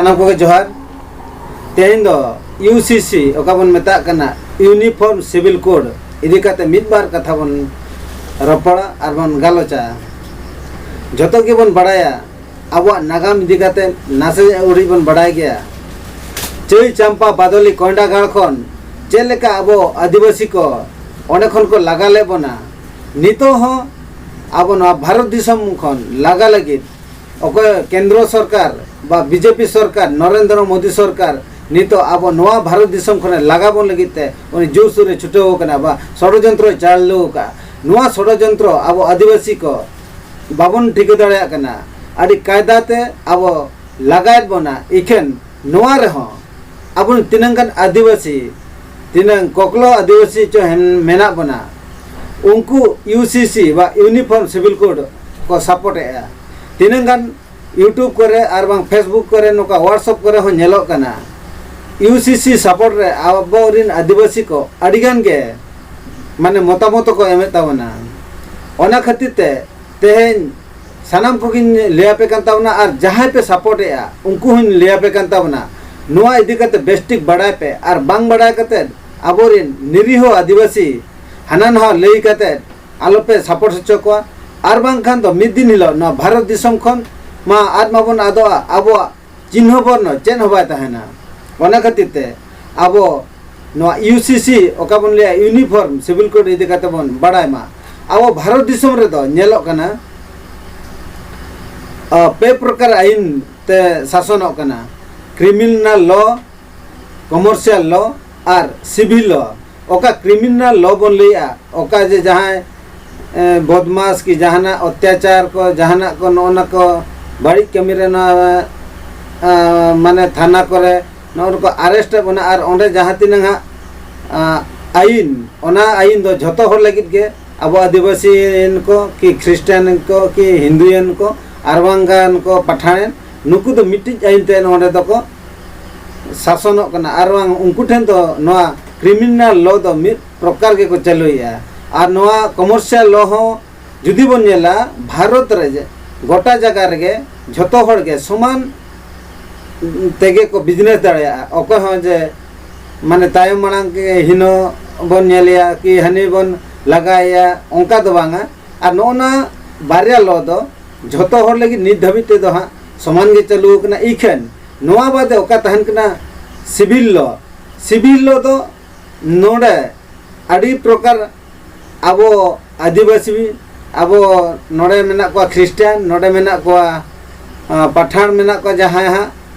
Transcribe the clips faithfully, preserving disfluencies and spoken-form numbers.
ᱥᱟᱱᱟᱢ ᱠᱚᱜᱮ ᱡᱚᱦᱟᱨ᱾ ᱛᱮᱦᱮᱧ ᱫᱚ ᱤᱭᱩ ᱥᱤ ᱥᱤ, ᱚᱠᱟ ᱵᱚᱱ ᱢᱮᱛᱟᱜ ᱠᱟᱱᱟ Uniform Civil Code, ᱤᱫᱤ ᱠᱟᱛᱮ ᱢᱤᱫ ᱵᱟᱨ ᱠᱟᱛᱷᱟ ᱵᱚᱱ ᱨᱚᱯᱚᱲᱟ ᱟᱨ ᱵᱚᱱ ᱜᱟᱞᱚᱪᱟ᱾ ᱡᱚᱛᱚ ᱜᱮᱵᱚᱱ ᱵᱟᱲᱟᱭᱟ, ᱟᱵᱚᱣᱟᱜ ᱱᱟᱜᱟᱢ ᱤᱫᱤ ᱠᱟᱛᱮ ᱱᱟᱥᱮ ᱩᱰᱤᱡ ᱵᱚᱱ ᱵᱟᱲᱟᱭ ᱜᱮᱭᱟ᱾ ᱪᱟᱹᱭ ᱪᱟᱢᱯᱟ ᱵᱟᱫᱚᱞᱤ ᱠᱚᱭᱰᱟ ᱜᱟᱲ ᱠᱷᱚᱱ ᱪᱮᱫ ᱞᱮᱠᱟ ᱟᱵᱚ ᱟᱹᱫᱤᱵᱟᱹᱥᱤ ᱠᱚ ᱚᱸᱰᱮ ᱠᱷᱚᱱ ᱠᱚ ᱞᱟᱜᱟ ᱞᱮᱫ ᱵᱚᱱᱟ, ᱱᱤᱛᱚᱜ ᱦᱚᱸ ᱟᱵᱚ ᱱᱚᱣᱟ ᱵᱷᱟᱨᱚᱛ ᱫᱤᱥᱚᱢ ᱠᱷᱚᱱ ᱞᱟᱜᱟ ᱞᱟᱹᱜᱤᱫ ᱚᱠᱚᱭ ᱠᱮᱱᱫᱨᱚ ᱥᱚᱨᱠᱟᱨ ᱵᱟ ᱵᱤ ᱡᱮ ᱯᱤ ᱥᱚᱨᱠᱟᱨ, ᱱᱚᱨᱮᱱᱫᱨᱚ ᱢᱳᱫᱤ ᱥᱚᱨᱠᱟᱨ, ᱱᱤᱛᱚᱜ ᱟᱵᱚ ᱱᱚᱣᱟ ᱵᱷᱟᱨᱚᱛ ᱫᱤᱥᱚᱢ ᱠᱷᱚᱱᱮ ᱞᱟᱜᱟ ᱵᱚᱱ ᱞᱟᱹᱜᱤᱫ ᱛᱮ ᱩᱱᱤ ᱡᱳᱨᱥᱳᱨᱮ ᱪᱷᱩᱴᱟᱹᱣ ᱟᱠᱟᱱᱟ ᱵᱟ ᱥᱚᱲᱚᱡᱚᱱᱛᱨᱚᱭ ᱪᱟᱞᱩ ᱟᱠᱟᱫᱼᱟ᱾ ᱱᱚᱣᱟ ᱥᱚᱲᱚᱡᱚᱱᱛᱨᱚ ᱟᱵᱚ ᱟᱹᱫᱤᱵᱟᱹᱥᱤ ᱠᱚ ᱵᱟᱵᱚᱱ ᱴᱷᱤᱠᱟᱹ ᱫᱟᱲᱮᱭᱟᱜ ᱠᱟᱱᱟ᱾ ᱟᱹᱰᱤ ᱠᱟᱭᱫᱟ ᱛᱮ ᱟᱵᱚ ᱞᱟᱜᱟᱭᱮᱫ ᱵᱚᱱᱟ᱾ ᱤᱠᱷᱟᱹᱱ ᱱᱚᱣᱟ ᱨᱮᱦᱚᱸ ᱟᱵᱚ ᱛᱤᱱᱟᱹᱝ ᱜᱟᱱ ᱟᱹᱫᱤᱵᱟᱹᱥᱤ, ᱛᱤᱱᱟᱹᱝ ᱠᱚᱠᱞᱚ ᱟᱹᱫᱤᱵᱟᱹᱥᱤ ᱪᱚ ᱦᱮᱱ-, ᱢᱮᱱᱟᱜ ᱵᱚᱱᱟ, ᱩᱱᱠᱩ ᱤᱭᱩ ᱥᱤ ᱥᱤ ᱵᱟ Uniform Civil Code ᱠᱚ ᱥᱟᱯᱳᱨᱴ ᱮᱫᱼᱟ᱾ ᱛᱤᱱᱟᱹᱝ ᱜᱟᱱ YouTube ᱠᱚᱨᱮ ᱟᱨ ᱵᱟᱝ Facebook ᱠᱚᱨᱮ, ᱱᱚᱝᱠᱟ WhatsApp ᱠᱚᱨᱮ ᱦᱚᱸ ᱧᱮᱞᱚᱜ ᱠᱟᱱᱟ, ᱤᱭᱩ ᱥᱤ ᱥᱤ ᱥᱟᱯᱳᱨᱴ ᱨᱮ ᱟᱵᱚᱨᱤᱱ ᱟᱹᱫᱤᱵᱟᱹᱥᱤ ᱠᱚ ᱟᱹᱰᱤᱜᱟᱱ ᱜᱮ ᱢᱟᱱᱮ ᱢᱚᱛᱟᱢᱚᱛ ᱠᱚ ᱮᱢᱮᱫ ᱛᱟᱵᱚᱱᱟ᱾ ᱚᱱᱟ ᱠᱷᱟᱹᱛᱤᱨ ᱛᱮ ᱛᱮᱦᱮᱧ ᱥᱟᱱᱟᱢ ᱠᱚᱜᱮᱧ ᱞᱟᱹᱭᱟᱯᱮ ᱠᱟᱱ ᱛᱟᱵᱚᱱᱟ, ᱟᱨ ᱡᱟᱦᱟᱸᱭ ᱯᱮ ᱥᱟᱯᱳᱨᱴ ᱮᱫᱼᱟ ᱩᱱᱠᱩ ᱦᱚᱸᱧ ᱞᱟᱹᱭᱟᱯᱮ ᱠᱟᱱ ᱛᱟᱵᱚᱱᱟ, ᱱᱚᱣᱟ ᱤᱫᱤ ᱠᱟᱛᱮ ᱵᱮᱥᱴᱷᱤᱠ ᱵᱟᱲᱟᱭ ᱯᱮ᱾ ᱟᱨ ᱵᱟᱝ ᱵᱟᱲᱟᱭ ᱠᱟᱛᱮ ᱟᱵᱚᱨᱤᱱ ᱱᱤᱨᱤᱦᱚ ᱟᱹᱫᱤᱵᱟᱹᱥᱤ ᱦᱟᱱᱟ ᱱᱟᱣᱟ ᱞᱟᱹᱭ ᱠᱟᱛᱮ ᱟᱞᱚᱯᱮ ᱥᱟᱯᱳᱨᱴ ᱦᱚᱪᱚ ᱠᱚᱣᱟ᱾ ᱟᱨ ᱵᱟᱝᱠᱷᱟᱱ ᱫᱚ ᱢᱤᱫ ᱫᱤᱱ ᱦᱤᱞᱳᱜ ᱱᱚᱣᱟ ᱵᱷᱟᱨᱚᱛ ᱫᱤᱥᱚᱢ ᱠᱷᱚᱱ ᱢᱟ ᱟᱫ ᱢᱟᱵᱚᱱ ᱟᱫᱚᱜᱼᱟ, ᱟᱵᱚᱣᱟᱜ ᱪᱤᱱᱦᱟᱹ ᱵᱚᱨᱱᱚ ᱪᱮᱫ ᱦᱚᱸ ᱵᱟᱭ ᱛᱟᱦᱮᱱᱟ᱾ ᱚᱱᱟ ᱠᱷᱟᱹᱛᱤᱨ ᱛᱮ ᱟᱵᱚ ᱱᱚᱣᱟ ᱤᱭᱩ ᱥᱤ ᱥᱤ, ᱚᱠᱟ ᱵᱚᱱ ᱞᱟᱹᱭᱟ Uniform Civil Code, ᱤᱫᱤ ᱠᱟᱛᱮ ᱵᱚᱱ ᱵᱟᱲᱟᱭ ᱢᱟ᱾ ᱟᱵᱚ ᱵᱷᱟᱨᱚᱛ ᱫᱤᱥᱚᱢ ᱨᱮᱫᱚ ᱧᱮᱞᱚᱜ ᱠᱟᱱᱟ, ᱟ, ᱯᱮ ᱯᱨᱚᱠᱟᱨ ᱟᱹᱭᱤᱱ ᱛᱮ ᱥᱟᱥᱚᱱᱚᱜ ᱠᱟᱱᱟ: Criminal Law, Commercial Law ᱟᱨ Civil Law᱾ ᱚᱠᱟ Criminal Law ᱵᱚᱱ ᱞᱟᱹᱭᱟ, ᱚᱠᱟ ᱡᱮ ᱡᱟᱦᱟᱸᱭ, ᱮ, ᱵᱚᱫᱢᱟᱥ ᱠᱤ ᱡᱟᱦᱟᱱᱟᱜ ᱚᱛᱛᱟᱪᱟᱨ ᱠᱚ, ᱡᱟᱦᱟᱱᱟᱜ ᱠᱚ, ᱱᱚᱜᱼᱚ ᱱᱟ ᱠᱚ ᱵᱟᱹᱲᱤᱡ ᱠᱟᱹᱢᱤ ᱨᱮ ᱱᱚᱣᱟ, ᱮ, ᱢᱟᱱᱮ ᱛᱷᱟᱱᱟ ᱠᱚᱨᱮ ᱱᱚᱜᱼᱚ ᱱᱟ ᱠᱚ ᱟᱨᱮᱥᱴ ᱮᱫ ᱵᱚᱱᱟ, ᱟᱨ ᱚᱸᱰᱮ ᱡᱟᱦᱟᱸ ᱛᱤᱱᱟᱹᱜ ᱦᱟᱸᱜ, ᱟ, ᱟᱹᱭᱤᱱ, ᱚᱱᱟ ᱟᱹᱭᱤᱱ ᱫᱚ ᱡᱷᱚᱛᱚ ᱦᱚᱲ ᱞᱟᱹᱜᱤᱫ ᱜᱮ, ᱟᱵᱚ ᱟᱹᱫᱤᱵᱟᱹᱥᱤ ᱮᱱ ᱠᱚ ᱠᱤ ᱠᱷᱨᱤᱥᱴᱟᱱ ᱮᱱ ᱠᱚ ᱠᱤ ᱦᱤᱱᱫᱩ ᱮᱱ ᱠᱚ ᱟᱨ ᱵᱟᱝᱠᱷᱟᱱ ᱠᱚ ᱯᱟᱴᱷᱟᱱ ᱮᱱ, ᱱᱩᱠᱩ ᱫᱚ ᱢᱤᱫᱴᱤᱡ ᱟᱹᱭᱤᱱ ᱛᱮ ᱱᱚᱰᱮ ᱫᱚᱠᱚ ᱥᱟᱥᱚᱱᱚᱜ ᱠᱟᱱᱟ᱾ ᱟᱨ ᱵᱟᱝ ᱩᱱᱠᱩ ᱴᱷᱮᱱ ᱫᱚ ᱱᱚᱣᱟ Criminal Law ᱫᱚ ᱢᱤᱫ ᱯᱨᱚᱠᱟᱨ ᱜᱮᱠᱚ ᱪᱟᱹᱞᱩᱭᱮᱫᱼᱟ᱾ ᱟᱨ ᱱᱚᱣᱟ Commercial Law ᱦᱚᱸ ᱡᱩᱫᱤ ᱵᱚᱱ ᱧᱮᱞᱟ, ᱵᱷᱟᱨᱚᱛ ᱨᱮ ᱡᱮ ᱜᱚᱴᱟ ᱡᱟᱭᱜᱟ ᱨᱮᱜᱮ ᱡᱷᱚᱛᱚ ᱦᱚᱲ ᱜᱮ ᱥᱚᱢᱟᱱ ᱛᱮᱜᱮ ᱠᱚ ᱵᱤᱡᱽᱱᱮᱥ ᱫᱟᱲᱮᱭᱟᱜᱼᱟ᱾ ᱚᱠᱚᱭ ᱦᱚᱸ ᱡᱮ ᱢᱟᱱᱮ ᱛᱟᱭᱚᱢ ᱢᱟᱲᱟᱝ ᱜᱮ ᱦᱤᱱᱟᱹ ᱵᱚᱱ ᱧᱮᱞᱮᱭᱟ ᱠᱤ ᱦᱟᱹᱱᱤ ᱵᱚᱱ ᱞᱟᱜᱟᱭᱮᱭᱟ, ᱚᱱᱠᱟ ᱫᱚ ᱵᱟᱝᱟ᱾ ᱟᱨ ᱱᱚᱜᱼᱚ ᱱᱟ ᱵᱟᱨᱭᱟ ᱞᱚ ᱫᱚ ᱡᱷᱚᱛᱚ ᱦᱚᱲ ᱞᱟᱹᱜᱤᱫ ᱱᱤᱛ ᱫᱷᱟᱹᱵᱤᱡ ᱛᱮᱫᱚ ᱦᱟᱸᱜ ᱥᱚᱢᱟᱱ ᱜᱮ ᱪᱟᱹᱞᱩ ᱟᱠᱟᱱᱟ᱾ ᱤᱠᱷᱟᱹᱱ ᱱᱚᱣᱟ ᱵᱟᱫᱮ ᱚᱠᱟ ᱛᱟᱦᱮᱱ ᱠᱟᱱᱟ ᱥᱤᱵᱤᱞ ᱞᱚ, ᱥᱤᱵᱤᱞ ᱞᱚ ᱫᱚ ᱱᱚᱰᱮ ᱟᱹᱰᱤ ᱯᱨᱚᱠᱟᱨ ᱟᱵᱚ ᱟᱹᱫᱤᱵᱟᱹᱥᱤ, ᱟᱵᱚ ᱱᱚᱰᱮ ᱢᱮᱱᱟᱜ ᱠᱚᱣᱟ ᱠᱷᱨᱤᱥᱴᱟᱱ, ᱱᱚᱰᱮ ᱢᱮᱱᱟᱜ ᱠᱚᱣᱟ, ᱟ, ᱯᱟᱴᱷᱟᱲ ᱢᱮᱱᱟᱜ ᱠᱚᱣᱟ ᱡᱟᱦᱟᱸᱭ ᱦᱟᱸᱜ,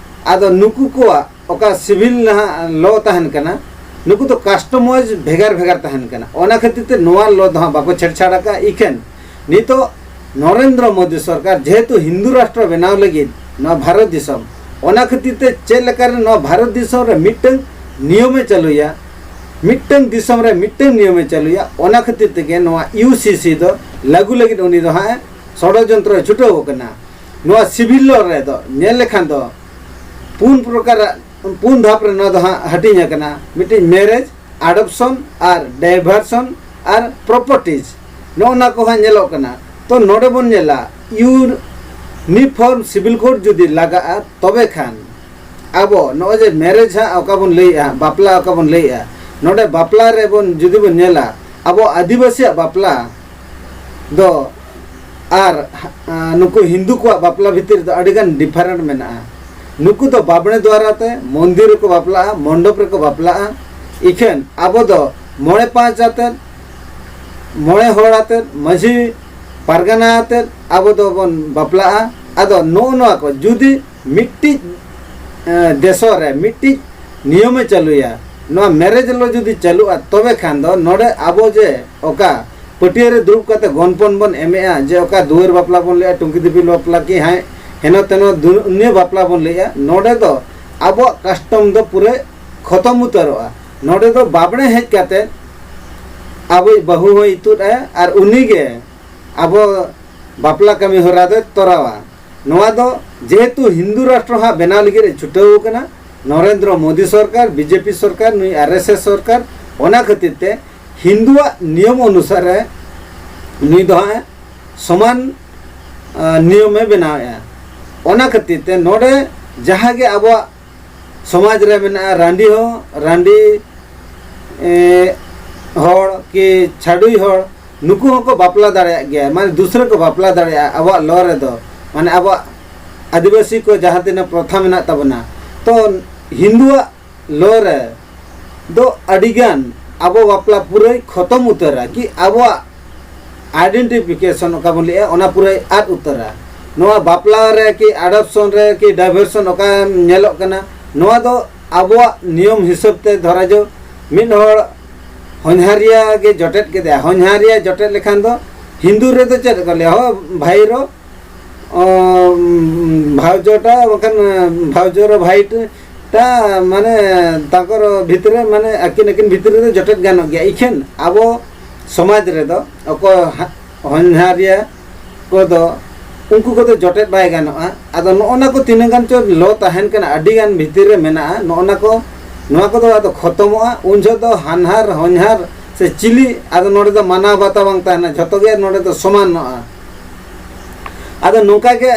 ᱟᱫᱚ ᱱᱩᱠᱩ ᱠᱚᱣᱟᱜ ᱚᱠᱟ ᱥᱤᱵᱤᱞ ᱱᱟᱦᱟᱜ ᱞᱚ ᱛᱟᱦᱮᱱ ᱠᱟᱱᱟ, ᱱᱩᱠᱩ ᱫᱚ ᱠᱟᱥᱴᱚᱢᱟᱭᱤᱡᱽ ᱵᱷᱮᱜᱟᱨ ᱵᱷᱮᱜᱟᱨ ᱛᱟᱦᱮᱱ ᱠᱟᱱᱟ᱾ ᱚᱱᱟ ᱠᱷᱟᱹᱛᱤᱨ ᱛᱮ ᱱᱚᱣᱟ ᱞᱚ ᱫᱚ ᱦᱟᱸᱜ ᱵᱟᱠᱚ ᱪᱷᱮᱲᱪᱷᱟᱲ ᱟᱠᱟᱫᱼᱟ᱾ ᱤᱠᱷᱟᱹᱱ ᱱᱤᱛᱚᱜ ᱱᱚᱨᱮᱱᱫᱨᱚ ᱢᱳᱫᱤ ᱥᱚᱨᱠᱟᱨ ᱡᱮᱦᱮᱛᱩ ᱦᱤᱱᱫᱩ ᱨᱟᱥᱴᱨᱚ ᱵᱮᱱᱟᱣ ᱞᱟᱹᱜᱤᱫ ᱱᱚᱣᱟ ᱵᱷᱟᱨᱚᱛ ᱫᱤᱥᱚᱢ, ᱚᱱᱟ ᱠᱷᱟᱹᱛᱤᱨ ᱛᱮ ᱪᱮᱫ ᱞᱮᱠᱟᱨᱮ ᱱᱚᱣᱟ ᱵᱷᱟᱨᱚᱛ ᱫᱤᱥᱚᱢ ᱨᱮ ᱢᱤᱫᱴᱟᱝ ᱱᱤᱭᱚᱢᱮ ᱪᱟᱹᱞᱩᱭᱟ, ᱢᱤᱫᱴᱟᱝ ᱫᱤᱥᱚᱢ ᱨᱮ ᱢᱤᱫᱴᱟᱝ ᱱᱤᱭᱚᱢᱮ ᱪᱟᱹᱞᱩᱭᱟ, ᱚᱱᱟ ᱠᱷᱟᱹᱛᱤᱨ ᱛᱮᱜᱮ ᱱᱚᱣᱟ ᱤᱭᱩ ᱥᱤ ᱥᱤ ᱫᱚ ᱞᱟᱹᱜᱩ ᱞᱟᱹᱜᱤᱫ ᱩᱱᱤ ᱫᱚ ᱦᱟᱸᱜ ᱮ ᱥᱚᱲᱚᱡᱚᱱᱛᱨᱚᱭ ᱪᱷᱩᱴᱟᱹᱣ ᱟᱠᱟᱱᱟ᱾ ᱱᱚᱣᱟ ᱥᱤᱵᱤᱞ ᱞᱚ ᱨᱮᱫᱚ ᱧᱮᱞ ᱞᱮᱠᱷᱟᱱ ᱫᱚ ᱯᱩᱱ ᱯᱨᱚᱠᱟᱨᱟᱜ, ᱯᱩᱱ ᱫᱷᱟᱯ ᱨᱮ ᱱᱚᱣᱟ ᱫᱚ ᱦᱟᱸᱜ ᱦᱟᱹᱴᱤᱧ ᱟᱠᱟᱱᱟ᱾ ᱢᱤᱫᱴᱤᱡ ᱢᱮᱨᱮᱡᱽ, ᱟᱰᱚᱯᱥᱚᱱ ᱟᱨ ᱰᱟᱭᱵᱷᱟᱨᱥᱚᱱ ᱟᱨ ᱯᱨᱚᱯᱟᱨᱴᱤᱡᱽ, ᱱᱚᱜᱼᱚ ᱱᱟ ᱠᱚ ᱦᱟᱸᱜ ᱧᱮᱞᱚᱜ ᱠᱟᱱᱟ᱾ ᱛᱚ ᱱᱚᱰᱮ ᱵᱚᱱ ᱧᱮᱞᱟ ᱤᱭᱩᱱᱤᱯᱷᱚᱨᱢ ᱥᱤᱵᱤᱞ ᱠᱳᱰ ᱡᱩᱫᱤ ᱞᱟᱜᱟᱜᱼᱟ, ᱛᱚᱵᱮ ᱠᱷᱟᱱ ᱟᱵᱚ ᱱᱚᱜᱼᱚᱭ ᱡᱮ ᱢᱮᱨᱮᱡᱽ ᱦᱟᱸᱜ ᱚᱠᱟ ᱵᱚᱱ ᱞᱟᱹᱭᱮᱜᱼᱟ, ᱵᱟᱯᱞᱟ ᱚᱠᱟ ᱵᱚᱱ ᱞᱟᱹᱭᱮᱜᱼᱟ, ᱱᱚᱰᱮ ᱵᱟᱯᱞᱟ ᱨᱮᱵᱚᱱ ᱡᱩᱫᱤ ᱵᱚᱱ ᱧᱮᱞᱟ, ᱟᱵᱚ ᱟᱹᱫᱤᱵᱟᱹᱥᱤᱭᱟᱜ ᱵᱟᱯᱞᱟ ᱫᱚ ᱟᱨ, ᱟ, ᱱᱩᱠᱩ ᱦᱤᱱᱫᱩ ᱠᱚᱣᱟᱜ ᱵᱟᱯᱞᱟ ᱵᱷᱤᱛᱤᱨ ᱨᱮᱫᱚ ᱟᱹᱰᱤᱜᱟᱱ ᱰᱤᱯᱷᱟᱨᱮᱱᱴ ᱢᱮᱱᱟᱜᱼᱟ᱾ ᱱᱩᱠᱩ ᱫᱚ ᱵᱟᱵᱽᱲᱮ ᱫᱩᱣᱟᱨ ᱟᱛᱮ ᱢᱚᱱᱫᱤᱨ ᱨᱮᱠᱚ ᱵᱟᱯᱞᱟᱜᱼᱟ, ᱢᱚᱱᱰᱚᱯ ᱨᱮᱠᱚ ᱵᱟᱯᱞᱟᱜᱼᱟ᱾ ᱤᱠᱷᱟᱹᱱ ᱟᱵᱚ ᱫᱚ ᱢᱚᱬᱮ ᱯᱟᱸᱪ ᱟᱛᱮᱫ, ᱢᱚᱬᱮ ᱦᱚᱲ ᱟᱛᱮᱫ, ᱢᱟᱹᱡᱷᱤ ᱯᱟᱨᱜᱟᱱᱟ ᱟᱛᱮᱫ ᱟᱵᱚ ᱫᱚᱵᱚᱱ ᱵᱟᱯᱞᱟᱜᱼᱟ᱾ ᱟᱫᱚ ᱱᱚᱜᱼᱚ ᱱᱚᱣᱟ ᱠᱚ ᱡᱩᱫᱤ ᱢᱤᱫᱴᱤᱡ, ᱮ, ᱫᱮᱥᱚ ᱨᱮ ᱢᱤᱫᱴᱤᱡ ᱱᱤᱭᱚᱢᱮ ᱪᱟᱹᱞᱩᱭᱟ, ᱱᱚᱣᱟ ᱢᱮᱨᱮᱡᱽ ᱞᱚ ᱡᱩᱫᱤ ᱪᱟᱹᱞᱩᱜᱼᱟ, ᱛᱚᱵᱮ ᱠᱷᱟᱱ ᱫᱚ ᱱᱚᱰᱮ ᱟᱵᱚ ᱡᱮ ᱚᱠᱟ ᱯᱟᱹᱴᱭᱟᱹ ᱨᱮ ᱫᱩᱲᱩᱵ ᱠᱟᱛᱮ ᱜᱚᱱᱯᱚᱱ ᱵᱚᱱ ᱮᱢᱮᱜᱼᱟ, ᱡᱮ ᱚᱠᱟ ᱫᱩᱣᱟᱹᱨ ᱵᱟᱯᱞᱟ ᱵᱚᱱ ᱞᱟᱹᱭᱟ, ᱴᱩᱝᱠᱤ ᱫᱤᱯᱤᱞ ᱵᱟᱯᱞᱟ ᱠᱤ ᱦᱟᱸᱭ ᱦᱮᱱᱚ ᱛᱮᱱᱚ ᱫᱩᱱᱤᱭᱟᱹ ᱵᱟᱯᱞᱟ ᱵᱚᱱ ᱞᱟᱹᱭᱟ, ᱱᱚᱰᱮ ᱫᱚ ᱟᱵᱚᱣᱟᱜ ᱠᱟᱥᱴᱚᱢ ᱫᱚ ᱯᱩᱨᱟᱹ ᱠᱷᱚᱛᱚᱢ ᱩᱛᱟᱹᱨᱚᱜᱼᱟ᱾ ᱱᱚᱰᱮ ᱫᱚ ᱵᱟᱵᱽᱲᱮ ᱦᱮᱡ ᱠᱟᱛᱮ ᱟᱵᱚᱭᱤᱡ ᱵᱟᱹᱦᱩ ᱦᱚᱸᱭ ᱤᱛᱩᱫ ᱟᱭᱟ ᱟᱨ ᱩᱱᱤᱜᱮ ᱟᱵᱚ ᱵᱟᱯᱞᱟ ᱠᱟᱹᱢᱤ ᱦᱚᱨᱟ ᱫᱚᱭ ᱛᱚᱨᱟᱣᱟ᱾ ᱱᱚᱣᱟ ᱫᱚ ᱡᱮᱦᱮᱛᱩ ᱦᱤᱱᱫᱩ ᱨᱟᱥᱴᱨᱚ ᱦᱟᱸᱜ ᱵᱮᱱᱟᱣ ᱞᱟᱹᱜᱤᱫ ᱮ ᱪᱷᱩᱴᱟᱹᱣ ᱟᱠᱟᱱᱟ, ᱱᱚᱨᱮᱱᱫᱨᱚ ᱢᱳᱫᱤ ᱥᱚᱨᱠᱟᱨ, ᱵᱤ ᱡᱮ ᱯᱤ ᱥᱚᱨᱠᱟᱨ, ᱱᱩᱭ ᱟᱨ ᱮᱥ ᱮᱥ ᱥᱚᱨᱠᱟᱨ, ᱚᱱᱟ ᱠᱷᱟᱹᱛᱤᱨ ᱛᱮ ᱦᱤᱱᱫᱩᱣᱟᱜ ᱱᱤᱭᱚᱢ ᱚᱱᱩᱥᱟᱨᱮ ᱱᱩᱭ ᱫᱚ ᱦᱟᱸᱜ ᱥᱚᱢᱟᱱ, ᱟ, ᱱᱤᱭᱚᱢᱮ ᱵᱮᱱᱟᱣᱮᱜᱼᱟ᱾ ᱚᱱᱟ ᱠᱷᱟᱹᱛᱤᱨ ᱛᱮ ᱱᱚᱰᱮ ᱡᱟᱦᱟᱸ ᱜᱮ ᱟᱵᱚᱣᱟᱜ ᱥᱚᱢᱟᱡᱽ ᱨᱮ ᱢᱮᱱᱟᱜᱼᱟ, ᱨᱟᱺᱰᱤ ᱦᱚᱸ, ᱨᱟᱺᱰᱤ ᱮ, ᱦᱚᱲ ᱠᱤ ᱪᱷᱟᱹᱰᱩᱭ ᱦᱚᱲ, ᱱᱩᱠᱩ ᱦᱚᱸᱠᱚ ᱵᱟᱯᱞᱟ ᱫᱟᱲᱮᱭᱟᱜ ᱜᱮᱭᱟ, ᱢᱟᱱᱮ ᱫᱩᱥᱨᱟᱹ ᱠᱚ ᱵᱟᱯᱞᱟ ᱫᱟᱲᱮᱭᱟᱜᱼᱟ ᱟᱵᱚᱣᱟᱜ ᱞᱚ ᱨᱮᱫᱚ, ᱢᱟᱱᱮ ᱟᱵᱚᱣᱟᱜ ᱟᱹᱫᱤᱵᱟᱹᱥᱤ ᱠᱚ ᱡᱟᱦᱟᱸ ᱛᱤᱱᱟᱹᱜ ᱯᱨᱚᱛᱷᱟ ᱢᱮᱱᱟᱜ ᱛᱟᱵᱚᱱᱟ᱾ ᱛᱚ ᱦᱤᱱᱫᱩᱣᱟᱜ ᱞᱚ ᱨᱮ ᱫᱚ ᱟᱹᱰᱤᱜᱟᱱ ᱟᱵᱚ ᱵᱟᱯᱞᱟ ᱯᱩᱨᱟᱹᱭ ᱠᱷᱚᱛᱚᱢ ᱩᱛᱟᱹᱨᱟ, ᱠᱤ ᱟᱵᱚᱣᱟᱜ ᱟᱭᱰᱮᱱᱴᱤᱯᱷᱤᱠᱮᱥᱚᱱ ᱚᱠᱟ ᱵᱚᱱ ᱞᱟᱹᱭᱮᱜᱼᱟ, ᱚᱱᱟ ᱯᱩᱨᱟᱹᱭ ᱟᱫ ᱩᱛᱟᱹᱨᱟ᱾ ᱱᱚᱣᱟ ᱵᱟᱯᱞᱟ ᱨᱮ ᱠᱤ ᱟᱰᱚᱯᱥᱚᱱ ᱨᱮ ᱠᱤ ᱰᱟᱭᱵᱷᱟᱨᱥᱚᱱ ᱚᱠᱟ ᱧᱮᱞᱚᱜ ᱠᱟᱱᱟ, ᱱᱚᱣᱟ ᱫᱚ ᱟᱵᱚᱣᱟᱜ ᱱᱤᱭᱚᱢ ᱦᱤᱥᱟᱹᱵ ᱛᱮ, ᱫᱷᱚᱨᱟ ᱡᱚ ᱢᱤᱫ ᱦᱚᱲ ᱦᱚᱧᱦᱟᱨᱤᱭᱟᱹ ᱜᱮ ᱡᱚᱴᱮᱫ ᱠᱮᱫᱮᱭᱟ, ᱦᱚᱧᱦᱟᱨᱤᱭᱟᱹ ᱡᱚᱴᱮᱫ ᱞᱮᱠᱷᱟᱱ ᱫᱚ ᱦᱤᱱᱫᱩ ᱨᱮᱫᱚ ᱪᱮᱫ ᱠᱚ ᱞᱟᱹᱭᱟ, ᱦᱚ ᱵᱷᱟᱭᱨᱳ ᱚ, ᱵᱷᱟᱣᱡᱚᱴᱟ ᱵᱟᱝᱠᱷᱟᱱ ᱵᱷᱟᱣᱡᱚᱨ ᱵᱷᱟᱭᱤᱴ ᱴᱟ, ᱢᱟᱱᱮ ᱛᱟᱠᱚᱨ ᱵᱷᱤᱛᱨᱤ ᱨᱮ, ᱢᱟᱱᱮ ᱟᱹᱠᱤᱱ ᱟᱹᱠᱤᱱ ᱵᱷᱤᱛᱨᱤ ᱨᱮ ᱡᱚᱴᱮᱫ ᱜᱟᱱᱚᱜ ᱜᱮᱭᱟ᱾ ᱤᱠᱷᱟᱹᱱ ᱟᱵᱚ ᱥᱚᱢᱟᱡᱽ ᱨᱮᱫᱚ ᱚᱠᱚᱭ ᱦᱟ-, ᱦᱚᱧᱦᱟᱨᱤᱭᱟᱹ ᱠᱚᱫᱚ, ᱩᱱᱠᱩ ᱠᱚᱫᱚ ᱡᱚᱴᱮᱫ ᱵᱟᱭ ᱜᱟᱱᱚᱜᱼᱟ᱾ ᱟᱫᱚ ᱱᱚᱜᱼᱚ ᱱᱟ ᱠᱚ ᱛᱤᱱᱟᱹᱜ ᱜᱟᱱ ᱪᱚ ᱞᱚ ᱛᱟᱦᱮᱱ ᱠᱟᱱᱟ, ᱟᱹᱰᱤ ᱜᱟᱱ ᱵᱷᱤᱛᱤᱨ ᱨᱮ ᱢᱮᱱᱟᱜᱼᱟ᱾ ᱱᱚᱜᱼᱚ ᱱᱟ ᱠᱚ, ᱱᱚᱣᱟ ᱠᱚᱫᱚ ᱟᱫᱚ ᱠᱷᱚᱛᱚᱢᱚᱜᱼᱟ᱾ ᱩᱱ ᱡᱚᱦᱚᱜ ᱫᱚ ᱦᱟᱱᱦᱟᱨ ᱦᱚᱧᱦᱟᱨ ᱥᱮ ᱪᱤᱞᱤ ᱟᱫᱚ ᱱᱚᱰᱮ ᱫᱚ ᱢᱟᱱᱟᱣ ᱵᱟᱛᱟᱣ ᱵᱟᱝ ᱛᱟᱦᱮᱱᱟ, ᱡᱷᱚᱛᱚ ᱜᱮ ᱱᱚᱰᱮ ᱫᱚ ᱥᱚᱢᱟᱱᱚᱜᱼᱟ᱾ ᱟᱫᱚ ᱱᱚᱝᱠᱟ ᱜᱮ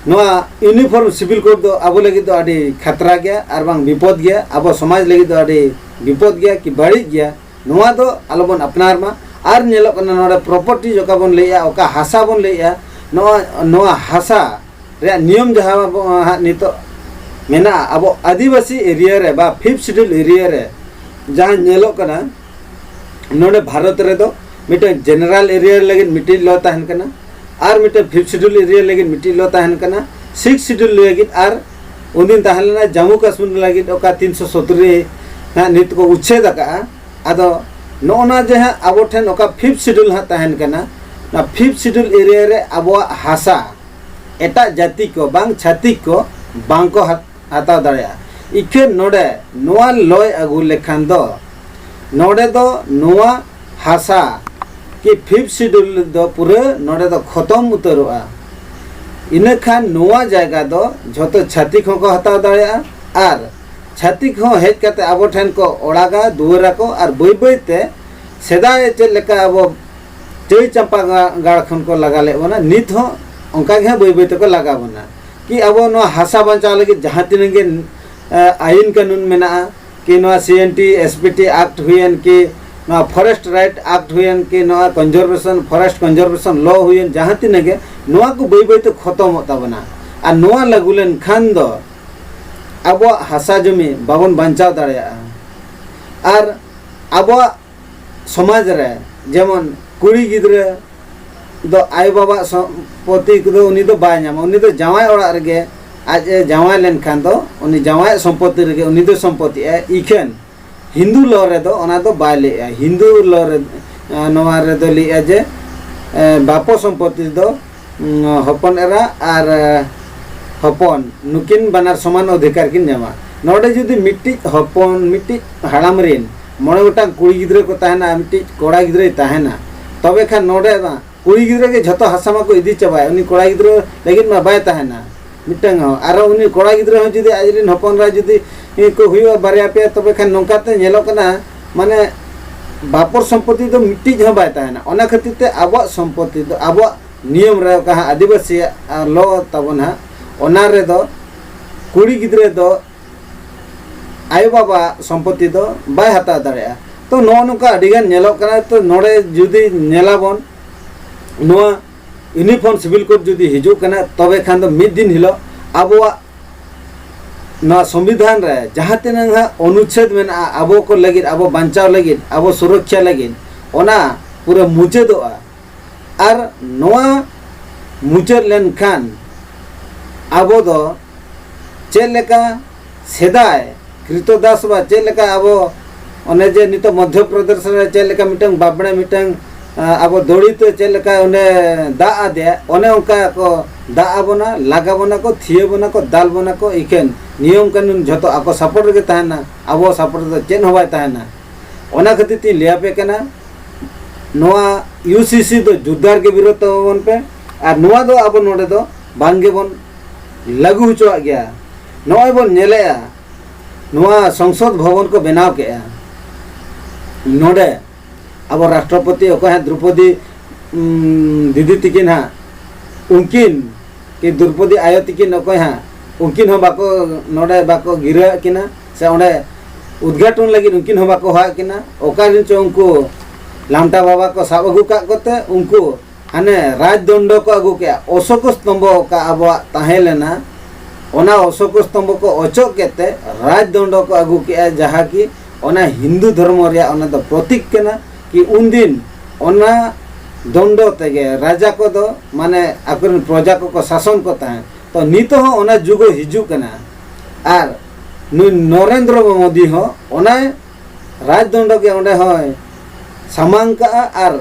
ᱱᱚᱣᱟ ᱤᱭᱩᱱᱤᱯᱷᱚᱨᱢ ᱥᱤᱵᱤᱞ ᱠᱳᱰ ᱫᱚ ᱟᱵᱚ ᱞᱟᱹᱜᱤᱫ ᱫᱚ ᱟᱹᱰᱤ ᱠᱷᱟᱛᱨᱟ ᱜᱮᱭᱟ ᱟᱨ ᱵᱟᱝ ᱵᱤᱯᱚᱫ ᱜᱮᱭᱟ, ᱟᱵᱚ ᱥᱚᱢᱟᱡᱽ ᱞᱟᱹᱜᱤᱫ ᱫᱚ ᱟᱹᱰᱤ ᱵᱤᱯᱚᱫ ᱜᱮᱭᱟ ᱠᱤ ᱵᱟᱹᱲᱤᱡ ᱜᱮᱭᱟ᱾ ᱱᱚᱣᱟ ᱫᱚ ᱟᱞᱚᱵᱚᱱ ᱟᱯᱱᱟᱨ ᱢᱟ᱾ ᱟᱨ ᱧᱮᱞᱚᱜ ᱠᱟᱱᱟ ᱱᱚᱰᱮ ᱯᱨᱚᱯᱟᱨᱴᱤ ᱚᱠᱟ ᱵᱚᱱ ᱞᱟᱹᱭᱮᱜᱼᱟ, ᱚᱠᱟ ᱦᱟᱥᱟ ᱵᱚᱱ ᱞᱟᱹᱭᱮᱜᱼᱟ, ᱱᱚᱣᱟ, ᱱᱚᱣᱟ ᱦᱟᱥᱟ ᱨᱮᱭᱟᱜ ᱱᱤᱭᱚᱢ ᱡᱟᱦᱟᱸ ᱵᱚ-, ᱦᱟᱸᱜ ᱱᱤᱛᱚᱜ ᱢᱮᱱᱟᱜᱼᱟ ᱟᱵᱚ ᱟᱹᱫᱤᱵᱟᱹᱥᱤ ᱮᱨᱤᱭᱟ ᱨᱮ ᱵᱟ ᱯᱷᱤᱯᱛᱷ ᱥᱤᱰᱩᱞ ᱮᱨᱤᱭᱟ ᱨᱮ, ᱡᱟᱦᱟᱸ ᱧᱮᱞᱚᱜ ᱠᱟᱱᱟ ᱱᱚᱰᱮ ᱵᱷᱟᱨᱚᱛ ᱨᱮᱫᱚ ᱢᱤᱫᱴᱟᱝ ᱡᱮᱱᱟᱨᱮᱞ ᱮᱨᱤᱭᱟ ᱞᱟᱹᱜᱤᱫ ᱢᱤᱫᱴᱤᱡ ᱞᱚ ᱛᱟᱦᱮᱱ ᱠᱟᱱᱟ, ᱟᱨ ᱢᱤᱫᱴᱟᱝ ᱯᱷᱤᱯᱛᱷ ᱥᱤᱰᱩᱞ ᱮᱨᱤᱭᱟ ᱞᱟᱹᱜᱤᱫ ᱢᱤᱫᱴᱤᱡ ᱞᱚ ᱛᱟᱦᱮᱱ ᱠᱟᱱᱟ, ᱥᱤᱠᱥ ᱥᱤᱰᱩᱞ ᱞᱟᱹᱜᱤᱫ, ᱟᱨ ᱩᱱᱫᱤᱱ ᱛᱟᱦᱮᱸ ᱞᱮᱱᱟ ᱡᱟᱢᱢᱩ ᱠᱟᱥᱢᱤᱨ ᱞᱟᱹᱜᱤᱫ ᱚᱠᱟ ᱛᱤᱱᱥᱚ ᱥᱚᱛᱨᱤ ᱦᱟᱸᱜ ᱱᱤᱛ ᱠᱚ ᱩᱪᱷᱮᱫ ᱟᱠᱟᱜᱼᱟ᱾ ᱟᱫᱚ ᱱᱚᱜᱼᱚ ᱱᱟ ᱡᱮ ᱦᱟᱸᱜ ᱟᱵᱚ ᱴᱷᱮᱱ ᱚᱠᱟ ᱯᱷᱤᱯᱛᱷ ᱥᱤᱰᱩᱞ ᱦᱟᱸᱜ ᱛᱟᱦᱮᱱ ᱠᱟᱱᱟ, ᱚᱱᱟ ᱯᱷᱤᱯᱛᱷ ᱥᱤᱰᱩᱞ ᱮᱨᱤᱭᱟ ᱨᱮ ᱟᱵᱚᱣᱟᱜ ᱦᱟᱥᱟ ᱮᱴᱟᱜ ᱡᱟᱹᱛᱤ ᱠᱚ ᱵᱟᱝ ᱪᱷᱟᱹᱛᱤᱠ ᱠᱚ ᱵᱟᱝ ᱠᱚ ᱦᱟᱛ-, ᱦᱟᱛᱟᱣ ᱫᱟᱲᱮᱭᱟᱜᱼᱟ᱾ ᱤᱠᱷᱟᱹᱱ ᱱᱚᱰᱮ ᱱᱚᱣᱟ ᱞᱚᱭ ᱟᱹᱜᱩ ᱞᱮᱠᱷᱟᱱ ᱫᱚ ᱱᱚᱰᱮ ᱫᱚ ᱱᱚᱣᱟ ᱦᱟᱥᱟ ᱠᱤ ᱯᱷᱤᱯᱛᱷ ᱥᱤᱰᱩᱞ ᱫᱚ ᱯᱩᱨᱟᱹ ᱱᱚᱰᱮ ᱫᱚ ᱠᱷᱚᱛᱚᱢ ᱩᱛᱟᱹᱨᱚᱜᱼᱟ᱾ ᱤᱱᱟᱹᱠᱷᱟᱱ ᱱᱚᱣᱟ ᱡᱟᱭᱜᱟ ᱫᱚ ᱡᱷᱚᱛᱚ ᱪᱷᱟᱹᱛᱤᱠ ᱦᱚᱸᱠᱚ ᱦᱟᱛᱟᱣ ᱫᱟᱲᱮᱭᱟᱜᱼᱟ ᱟᱨ ᱪᱷᱟᱹᱛᱤᱠ ᱦᱚᱸ ᱦᱮᱡ ᱠᱟᱛᱮ ᱟᱵᱚ ᱴᱷᱮᱱ ᱠᱚ ᱚᱲᱟᱜᱟ, ᱫᱩᱣᱟᱹᱨᱟᱠᱚ ᱟᱨ ᱵᱟᱹᱭ ᱵᱟᱹᱭ ᱛᱮ ᱥᱮᱫᱟᱭ ᱪᱮᱫ ᱞᱮᱠᱟ ᱟᱵᱚ ᱪᱟᱹᱭ ᱪᱟᱢᱯᱟ ᱜᱟ-, ᱜᱟᱲ ᱠᱷᱚᱱ ᱠᱚ ᱞᱟᱜᱟ ᱞᱮᱫ ᱵᱚᱱᱟ, ᱱᱤᱛ ᱦᱚᱸ ᱚᱱᱠᱟ ᱜᱮ ᱦᱟᱸᱜ ᱵᱟᱹᱭ ᱵᱟᱹᱭ ᱛᱮᱠᱚ ᱞᱟᱜᱟ ᱵᱚᱱᱟ᱾ ᱠᱤ ᱟᱵᱚ ᱱᱚᱣᱟ ᱦᱟᱥᱟ ᱵᱟᱧᱪᱟᱣ ᱞᱟᱹᱜᱤᱫ ᱡᱟᱦᱟᱸ ᱛᱤᱱᱟᱹᱜ ᱜᱮ, ᱮ, ᱟᱹᱭᱤᱱ ᱠᱟᱹᱱᱩᱱ ᱢᱮᱱᱟᱜᱼᱟ, ᱠᱤ ᱱᱚᱣᱟ C N T, S P T act ᱦᱩᱭᱮᱱ, ᱠᱤ ᱱᱚᱣᱟ ᱯᱷᱚᱨᱮᱥᱴ ᱨᱟᱭᱤᱴ ᱟᱠᱴ ᱦᱩᱭᱮᱱ, ᱠᱤ ᱱᱚᱣᱟ ᱠᱚᱱᱡᱟᱨᱵᱷᱮᱥᱚᱱ, ᱯᱷᱚᱨᱮᱥᱴ ᱠᱚᱱᱡᱟᱨᱵᱷᱮᱥᱚᱱ ᱞᱚ ᱦᱩᱭᱮᱱ, ᱡᱟᱦᱟᱸ ᱛᱤᱱᱟᱹᱜ ᱜᱮ, ᱱᱚᱣᱟ ᱠᱚ ᱵᱟᱹᱭ ᱵᱟᱹᱭ ᱛᱮ ᱠᱷᱚᱛᱚᱢᱚᱜ ᱛᱟᱵᱚᱱᱟ᱾ ᱟᱨ ᱱᱚᱣᱟ ᱞᱟᱹᱜᱩ ᱞᱮᱱᱠᱷᱟᱱ ᱫᱚ ᱟᱵᱚᱣᱟᱜ ᱦᱟᱥᱟ ᱡᱚᱢᱤ ᱵᱟᱵᱚᱱ ᱵᱟᱧᱪᱟᱣ ᱫᱟᱲᱮᱭᱟᱜᱼᱟ᱾ ᱟᱨ ᱟᱵᱚᱣᱟᱜ ᱥᱚᱢᱟᱡᱽ ᱨᱮ ᱡᱮᱢᱚᱱ ᱠᱩᱲᱤ ᱜᱤᱫᱽᱨᱟᱹ ᱫᱚ ᱟᱭᱳ ᱵᱟᱵᱟᱣᱟᱜ ᱥᱚᱢᱯᱚᱛᱤ ᱠᱚᱫᱚ ᱩᱱᱤ ᱫᱚ ᱵᱟᱭ ᱧᱟᱢᱟ, ᱩᱱᱤ ᱫᱚ ᱡᱟᱶᱟᱭ ᱚᱲᱟᱜ ᱨᱮᱜᱮ ᱟᱡ ᱮ ᱡᱟᱶᱟᱭ ᱞᱮᱱᱠᱷᱟᱱ ᱫᱚ ᱩᱱᱤ ᱡᱟᱶᱟᱭᱟᱜ ᱥᱚᱢᱯᱚᱛᱤ ᱨᱮᱜᱮ ᱩᱱᱤ ᱫᱚ ᱥᱚᱢᱯᱚᱛᱤᱜᱼᱟᱭ᱾ ᱤᱠᱷᱟᱹᱱ ᱦᱤᱱᱫᱩ ᱞᱚ ᱨᱮᱫᱚ ᱚᱱᱟ ᱫᱚ ᱵᱟᱭ ᱞᱟᱹᱭᱮᱜᱼᱟ᱾ ᱦᱤᱱᱫᱩ ᱞᱚ ᱨᱮ, ᱱᱚᱣᱟ ᱨᱮᱫᱚ ᱞᱟᱹᱭᱮᱜᱼᱟ ᱡᱮ, ᱮ, ᱵᱟᱯᱚ ᱥᱚᱢᱯᱚᱛᱤ ᱫᱚ, ᱩᱸ, ᱦᱚᱯᱚᱱ ᱮᱨᱟ ᱟᱨ, ᱮ, ᱦᱚᱯᱚᱱ ᱱᱩᱠᱤᱱ ᱵᱟᱱᱟᱨ ᱥᱚᱢᱟᱱ ᱚᱫᱷᱤᱠᱟᱨ ᱠᱤᱱ ᱧᱟᱢᱟ᱾ ᱱᱚᱰᱮ ᱡᱩᱫᱤ ᱢᱤᱫᱴᱤᱡ ᱦᱚᱯᱚᱱ, ᱢᱤᱫᱴᱤᱡ ᱦᱟᱲᱟᱢ ᱨᱤᱱ ᱢᱚᱬᱮ ᱜᱚᱴᱟᱝ ᱠᱩᱲᱤ ᱜᱤᱫᱽᱨᱟᱹ ᱠᱚ ᱛᱟᱦᱮᱱᱟ ᱟᱨ ᱢᱤᱫᱴᱤᱡ ᱠᱚᱲᱟ ᱜᱤᱫᱽᱨᱟᱹᱭ ᱛᱟᱦᱮᱱᱟ, ᱛᱚᱵᱮ ᱠᱷᱟᱱ ᱱᱚᱰᱮ ᱢᱟ ᱠᱩᱲᱤ ᱜᱤᱫᱽᱨᱟᱹ ᱜᱮ ᱡᱷᱚᱛᱚ ᱦᱟᱥᱟ ᱢᱟᱠᱚ ᱤᱫᱤ ᱪᱟᱵᱟᱭ, ᱩᱱᱤ ᱠᱚᱲᱟ ᱜᱤᱫᱽᱨᱟᱹ ᱞᱟᱹᱜᱤᱫ ᱢᱟ ᱵᱟᱭ ᱛᱟᱦᱮᱱᱟ ᱢᱤᱫᱴᱟᱝ ᱦᱚᱸ᱾ ᱟᱨᱚ ᱩᱱᱤ ᱠᱚᱲᱟ ᱜᱤᱫᱽᱨᱟᱹ ᱦᱚᱸ ᱡᱩᱫᱤ ᱟᱡᱨᱮᱱ ᱦᱚᱯᱚᱱ ᱮᱨᱟ ᱡᱩᱫᱤ ᱠᱚ ᱦᱩᱭᱩᱜᱼᱟ ᱵᱟᱨᱭᱟ ᱯᱮᱭᱟ, ᱛᱚᱵᱮ ᱠᱷᱟᱱ ᱱᱚᱝᱠᱟᱛᱮ ᱧᱮᱞᱚᱜ ᱠᱟᱱᱟ, ᱢᱟᱱᱮ ᱵᱟᱯᱚᱨ ᱥᱚᱢᱯᱚᱛᱤ ᱫᱚ ᱢᱤᱫᱴᱤᱡ ᱦᱚᱸ ᱵᱟᱭ ᱛᱟᱦᱮᱱᱟ᱾ ᱚᱱᱟ ᱠᱷᱟᱹᱛᱤᱨ ᱛᱮ ᱟᱵᱚᱣᱟᱜ ᱥᱚᱢᱯᱚᱛᱤ ᱫᱚ, ᱟᱵᱚᱣᱟᱜ ᱱᱤᱭᱚᱢ ᱨᱮ ᱚᱠᱟ ᱦᱟᱸᱜ ᱟᱹᱫᱤᱵᱟᱹᱥᱤᱭᱟᱜ, ᱟ, ᱞᱚ ᱛᱟᱵᱚᱱ ᱦᱟᱸᱜ, ᱚᱱᱟ ᱨᱮᱫᱚ ᱠᱩᱲᱤ ᱜᱤᱫᱽᱨᱟᱹ ᱫᱚ ᱟᱭᱳ ᱵᱟᱵᱟ ᱥᱚᱢᱯᱚᱛᱤ ᱫᱚ ᱵᱟᱭ ᱦᱟᱛᱟᱣ ᱫᱟᱲᱮᱭᱟᱜᱼᱟ᱾ ᱛᱚ, ᱱᱚᱜᱼᱚ ᱱᱚᱝᱠᱟ ᱟᱹᱰᱤᱜᱟᱱ ᱧᱮᱞᱚᱜ ᱠᱟᱱᱟ᱾ ᱛᱚ, ᱱᱚᱰᱮ ᱡᱩᱫᱤ ᱧᱮᱞᱟᱵᱚᱱ, ᱱᱚᱣᱟ ᱤᱭᱩᱱᱤᱯᱷᱚᱨᱢ ᱥᱤᱵᱤᱞ ᱠᱳᱰ ᱡᱩᱫᱤ ᱦᱤᱡᱩᱜ ᱠᱟᱱᱟ, ᱛᱚᱵᱮ ᱠᱷᱟᱱ ᱫᱚ ᱢᱤᱫ ᱫᱤᱱ ᱦᱤᱞᱳᱜ ᱟᱵᱚᱣᱟᱜ ᱱᱚᱣᱟ ᱥᱚᱝᱵᱤᱫᱷᱟᱱ ᱨᱮ ᱡᱟᱦᱟᱸ ᱛᱤᱱᱟᱹᱜ ᱦᱟᱸᱜ ᱚᱱᱩᱪᱷᱮᱫ ᱢᱮᱱᱟᱜᱼᱟ, ᱟᱵᱚ ᱠᱚ ᱞᱟᱹᱜᱤᱫ, ᱟᱵᱚ ᱵᱟᱧᱪᱟᱣ ᱞᱟᱹᱜᱤᱫ, ᱟᱵᱚ ᱥᱩᱨᱚᱠᱷᱟ ᱞᱟᱹᱜᱤᱫ, ᱚᱱᱟ ᱯᱩᱨᱟᱹ ᱢᱩᱪᱟᱹᱫᱚᱜᱼᱟ᱾ ᱟᱨ ᱱᱚᱣᱟ ᱢᱩᱪᱟᱹᱫ ᱞᱮᱱᱠᱷᱟᱱ ᱟᱵᱚ ᱫᱚ ᱪᱮᱫ ᱞᱮᱠᱟ ᱥᱮᱫᱟᱭ ᱠᱨᱤᱛᱚᱫᱟᱥ ᱵᱟ ᱪᱮᱫ ᱞᱮᱠᱟ ᱟᱵᱚ ᱚᱱᱮ ᱡᱮ ᱱᱤᱛᱚᱜ ᱢᱚᱫᱽᱫᱷᱚ ᱯᱨᱚᱫᱮᱥ ᱨᱮ ᱪᱮᱫ ᱞᱮᱠᱟ ᱢᱤᱫᱴᱟᱝ ᱵᱟᱵᱽᱲᱮ ᱢᱤᱫᱴᱟᱝ, ᱟ, ᱟᱵᱚ ᱫᱚᱲᱤ ᱛᱮ ᱪᱮᱫ ᱞᱮᱠᱟ ᱚᱸᱰᱮ ᱫᱟᱜ ᱟᱫᱮᱭᱟ, ᱚᱱᱮ ᱚᱱᱠᱟ ᱠᱚ ᱫᱟᱜ ᱟᱵᱚᱱᱟ, ᱞᱟᱜᱟ ᱵᱚᱱᱟ ᱠᱚ, ᱛᱷᱤᱭᱟᱹ ᱵᱚᱱᱟ ᱠᱚ, ᱫᱟᱞ ᱵᱚᱱᱟ ᱠᱚ, ᱤᱠᱷᱟᱹᱱ ᱱᱤᱭᱚᱢ ᱠᱟᱹᱱᱩᱱ ᱡᱷᱚᱛᱚ ᱟᱠᱚ ᱥᱟᱯᱳᱨᱴ ᱨᱮᱜᱮ ᱛᱟᱦᱮᱱᱟ, ᱟᱵᱚ ᱥᱟᱯᱳᱨᱴ ᱨᱮᱫᱚ ᱪᱮᱫ ᱦᱚᱸ ᱵᱟᱭ ᱛᱟᱦᱮᱱᱟ᱾ ᱚᱱᱟ ᱠᱷᱟᱹᱛᱤᱨ ᱛᱤᱧ ᱞᱟᱹᱭ ᱟᱯᱮ ᱠᱟᱱᱟ, ᱱᱚᱣᱟ ᱤᱭᱩ ᱥᱤ ᱥᱤ ᱫᱚ ᱡᱳᱨᱫᱟᱨ ᱜᱮ ᱵᱤᱨᱳᱫ ᱛᱟᱵᱚᱱ ᱯᱮ, ᱟᱨ ᱱᱚᱣᱟ ᱫᱚ ᱟᱵᱚ ᱱᱚᱰᱮ ᱫᱚ ᱵᱟᱝ ᱜᱮᱵᱚᱱ ᱞᱟᱹᱜᱩ ᱦᱚᱪᱚᱣᱟᱜ ᱜᱮᱭᱟ᱾ ᱱᱚᱜᱼᱚᱭ ᱵᱚᱱ ᱧᱮᱞᱮᱜᱼᱟ, ᱱᱚᱣᱟ ᱥᱚᱝᱥᱚᱫ ᱵᱷᱚᱵᱚᱱ ᱠᱚ ᱵᱮᱱᱟᱣ ᱠᱮᱜᱼᱟ᱾ ᱱᱚᱰᱮ ᱟᱵᱚ ᱨᱟᱥᱴᱨᱚᱯᱚᱛᱤ ᱚᱠᱚᱭ ᱦᱟᱸᱜ ᱫᱨᱚᱯᱚᱫᱤ, ᱩᱢ, ᱫᱤᱫᱤ ᱛᱤᱠᱤᱱ ᱦᱟᱸᱜ, ᱩᱱᱠᱤᱱ ᱠᱤ ᱫᱨᱚᱯᱚᱫᱤ ᱟᱭᱳ ᱛᱤᱠᱤᱱ ᱚᱠᱚᱭ ᱦᱟᱸᱜ, ᱩᱱᱠᱤᱱ ᱦᱚᱸ ᱵᱟᱠᱚ, ᱱᱚᱰᱮ ᱵᱟᱠᱚ ᱜᱤᱨᱟᱹᱣᱟᱜ ᱠᱤᱱᱟ ᱥᱮ ᱚᱸᱰᱮ ᱩᱫᱽᱜᱷᱟᱴᱚᱱ ᱞᱟᱹᱜᱤᱫ ᱩᱱᱠᱤᱱ ᱦᱚᱸ ᱵᱟᱠᱚ ᱦᱚᱦᱚᱣᱟᱜ ᱠᱤᱱᱟ᱾ ᱚᱠᱟ ᱨᱮᱱ ᱪᱚ ᱩᱱᱠᱩ ᱞᱟᱢᱴᱟ ᱵᱟᱵᱟ ᱠᱚ ᱥᱟᱵ ᱟᱹᱜᱩ ᱠᱟᱜ ᱠᱚᱛᱮ ᱩᱱᱠᱩ ᱦᱟᱱᱮ ᱨᱟᱡᱽᱫᱚᱱᱰᱚ ᱠᱚ ᱟᱹᱜᱩ ᱠᱮᱜᱼᱟ, ᱚᱥᱳᱠ ᱥᱛᱚᱢᱵᱷᱚ ᱚᱠᱟ ᱟᱵᱚᱣᱟᱜ ᱛᱟᱦᱮᱸ ᱞᱮᱱᱟ, ᱚᱱᱟ ᱚᱥᱳᱠ ᱥᱛᱚᱢᱵᱷᱚ ᱠᱚ ᱚᱪᱚᱜ ᱠᱮᱫ ᱛᱮ ᱨᱟᱡᱽᱫᱚᱱᱰᱚ ᱠᱚ ᱟᱹᱜᱩ ᱠᱮᱜᱼᱟ, ᱡᱟᱦᱟᱸ ᱠᱤ ᱚᱱᱟ ᱦᱤᱱᱫᱩ ᱫᱷᱚᱨᱢᱚ ᱨᱮᱭᱟᱜ ᱚᱱᱟ ᱫᱚ ᱯᱨᱚᱛᱤᱠ ᱠᱟᱱᱟ ᱠᱤ ᱩᱱᱫᱤᱱ ᱚᱱᱟ ᱫᱚᱱᱰᱚ ᱛᱮᱜᱮ ᱨᱟᱡᱟ ᱠᱚᱫᱚ ᱢᱟᱱᱮ ᱟᱠᱚᱨᱮᱱ ᱯᱨᱚᱡᱟ ᱠᱚᱠᱚ ᱥᱟᱥᱚᱱ ᱠᱚ ᱛᱟᱦᱮᱸᱫ᱾ ᱛᱚ ᱱᱤᱛᱚᱜ ᱦᱚᱸ ᱚᱱᱟ ᱡᱩᱜᱽ ᱦᱤᱡᱩᱜ ᱠᱟᱱᱟ᱾ ᱟᱨ ᱱᱩᱭ ᱱᱚᱨᱮᱱᱫᱨᱚ ᱢᱳᱫᱤ ᱦᱚᱸ ᱚᱱᱟ ᱨᱟᱡᱽᱫᱚᱱᱰᱚ ᱜᱮ ᱚᱸᱰᱮ ᱦᱚᱸᱭ ᱥᱟᱢᱟᱝ ᱠᱟᱜᱼᱟ᱾ ᱟᱨ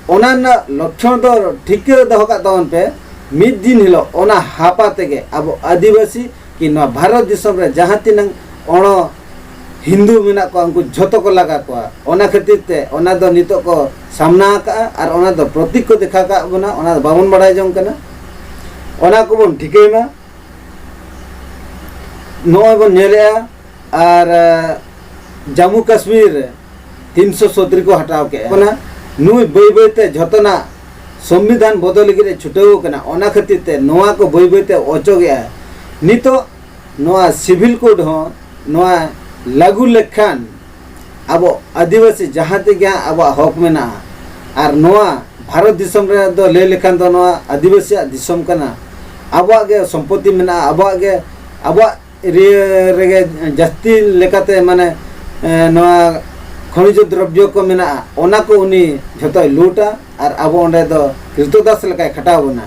ᱚᱱᱟ ᱨᱮᱱᱟᱜ ᱞᱚᱠᱠᱷᱚ ᱫᱚ ᱴᱷᱤᱠᱟᱹ ᱫᱚᱦᱚ ᱠᱟᱜ ᱛᱟᱵᱚᱱ ᱯᱮ, ᱢᱤᱫ ᱫᱤᱱ ᱦᱤᱞᱳᱜ ᱚᱱᱟ ᱦᱟᱯᱟ ᱛᱮᱜᱮ ᱟᱵᱚ ᱟᱹᱫᱤᱵᱟᱹᱥᱤ ᱠᱤ ᱱᱚᱣᱟ ᱵᱷᱟᱨᱚᱛ ᱫᱤᱥᱚᱢ ᱨᱮ ᱡᱟᱦᱟᱸ ᱛᱤᱱᱟᱹᱝ ᱚᱬᱚ ᱦᱤᱱᱫᱩ ᱢᱮᱱᱟᱜ ᱠᱚᱣᱟ, ᱩᱱᱠᱩ ᱡᱷᱚᱛᱚ ᱠᱚ ᱞᱟᱜᱟ ᱠᱚᱣᱟ᱾ ᱚᱱᱟ ᱠᱷᱟᱹᱛᱤᱨ ᱛᱮ ᱚᱱᱟ ᱫᱚ ᱱᱤᱛᱚᱜ ᱠᱚ ᱥᱟᱢᱱᱟ ᱟᱠᱟᱫᱼᱟ ᱟᱨ ᱚᱱᱟ ᱫᱚ ᱯᱨᱚᱛᱤᱠ ᱠᱚ ᱫᱮᱠᱷᱟᱣ ᱠᱟᱜ ᱵᱚᱱᱟ, ᱚᱱᱟ ᱫᱚ ᱵᱟᱵᱚᱱ ᱵᱟᱲᱟᱭ ᱡᱚᱝ ᱠᱟᱱᱟ᱾ ᱚᱱᱟ ᱠᱚᱵᱚᱱ ᱴᱷᱤᱠᱟᱹᱭ ᱢᱟ᱾ ᱱᱚᱜᱼᱚᱭ ᱵᱚᱱ ᱧᱮᱞᱮᱜᱼᱟ, ᱟᱨ ᱡᱟᱢᱢᱩ ᱠᱟᱥᱢᱤᱨ ᱨᱮ ᱛᱤᱱᱥᱚ ᱥᱚᱛᱨᱤ ᱠᱚ ᱦᱟᱛᱟᱣ ᱠᱮᱜᱼᱟ᱾ ᱚᱱᱟ ᱱᱩᱭ ᱵᱟᱹᱭ ᱵᱟᱹᱭ ᱛᱮ ᱡᱷᱚᱛᱚᱱᱟᱜ ᱥᱚᱝᱵᱤᱫᱷᱟᱱ ᱵᱚᱫᱚᱞ ᱞᱟᱹᱜᱤᱫ ᱮ ᱪᱷᱩᱴᱟᱹᱣ ᱠᱟᱱᱟ᱾ ᱚᱱᱟ ᱠᱷᱟᱹᱛᱤᱨ ᱛᱮ ᱱᱚᱣᱟ ᱠᱚ ᱵᱟᱹᱭ ᱵᱟᱹᱭ ᱛᱮ ᱚᱪᱚᱜᱮᱜᱼᱟ᱾ ᱱᱤᱛᱚᱜ ᱱᱚᱣᱟ ᱥᱤᱵᱷᱤᱞ ᱠᱳᱰ ᱦᱚᱸ ᱱᱚᱣᱟ ᱞᱟᱹᱜᱩ ᱞᱮᱠᱷᱟᱱ ᱟᱵᱚ ᱟᱹᱫᱤᱵᱟᱹᱥᱤ ᱡᱟᱦᱟᱸ ᱛᱮᱜᱮ ᱦᱟᱸᱜ ᱟᱵᱚᱣᱟᱜ ᱦᱚᱠ ᱢᱮᱱᱟᱜᱼᱟ᱾ ᱟᱨ ᱱᱚᱣᱟ ᱵᱷᱟᱨᱚᱛ ᱫᱤᱥᱚᱢ ᱨᱮ ᱫᱚ ᱞᱟᱹᱭ ᱞᱮᱠᱷᱟᱱ ᱫᱚ ᱱᱚᱣᱟ ᱟᱹᱫᱤᱵᱟᱹᱥᱤᱭᱟᱜ ᱫᱤᱥᱚᱢ ᱠᱟᱱᱟ᱾ ᱟᱵᱚᱣᱟᱜ ᱜᱮ ᱥᱚᱢᱯᱚᱛᱤ ᱢᱮᱱᱟᱜᱼᱟ, ᱟᱵᱚᱣᱟᱜ ᱜᱮ, ᱟᱵᱚᱣᱟᱜ ᱮᱨᱤᱭᱟ ᱨᱮᱜᱮ ᱡᱟᱹᱥᱛᱤ ᱞᱮᱠᱟᱛᱮ ᱢᱟᱱᱮ, ᱮ, ᱱᱚᱣᱟ ᱠᱷᱚᱱᱤᱡᱽ ᱫᱨᱚᱵᱽᱭᱚ ᱠᱚ ᱢᱮᱱᱟᱜᱼᱟ, ᱚᱱᱟ ᱠᱚ ᱩᱱᱤ ᱡᱷᱚᱛᱚᱭ ᱞᱩᱴᱟ ᱟᱨ ᱟᱵᱚ ᱚᱸᱰᱮ ᱫᱚ ᱠᱨᱤᱛᱚᱫᱟᱥ ᱞᱮᱠᱟᱭ ᱠᱷᱟᱴᱟᱣ ᱵᱚᱱᱟ᱾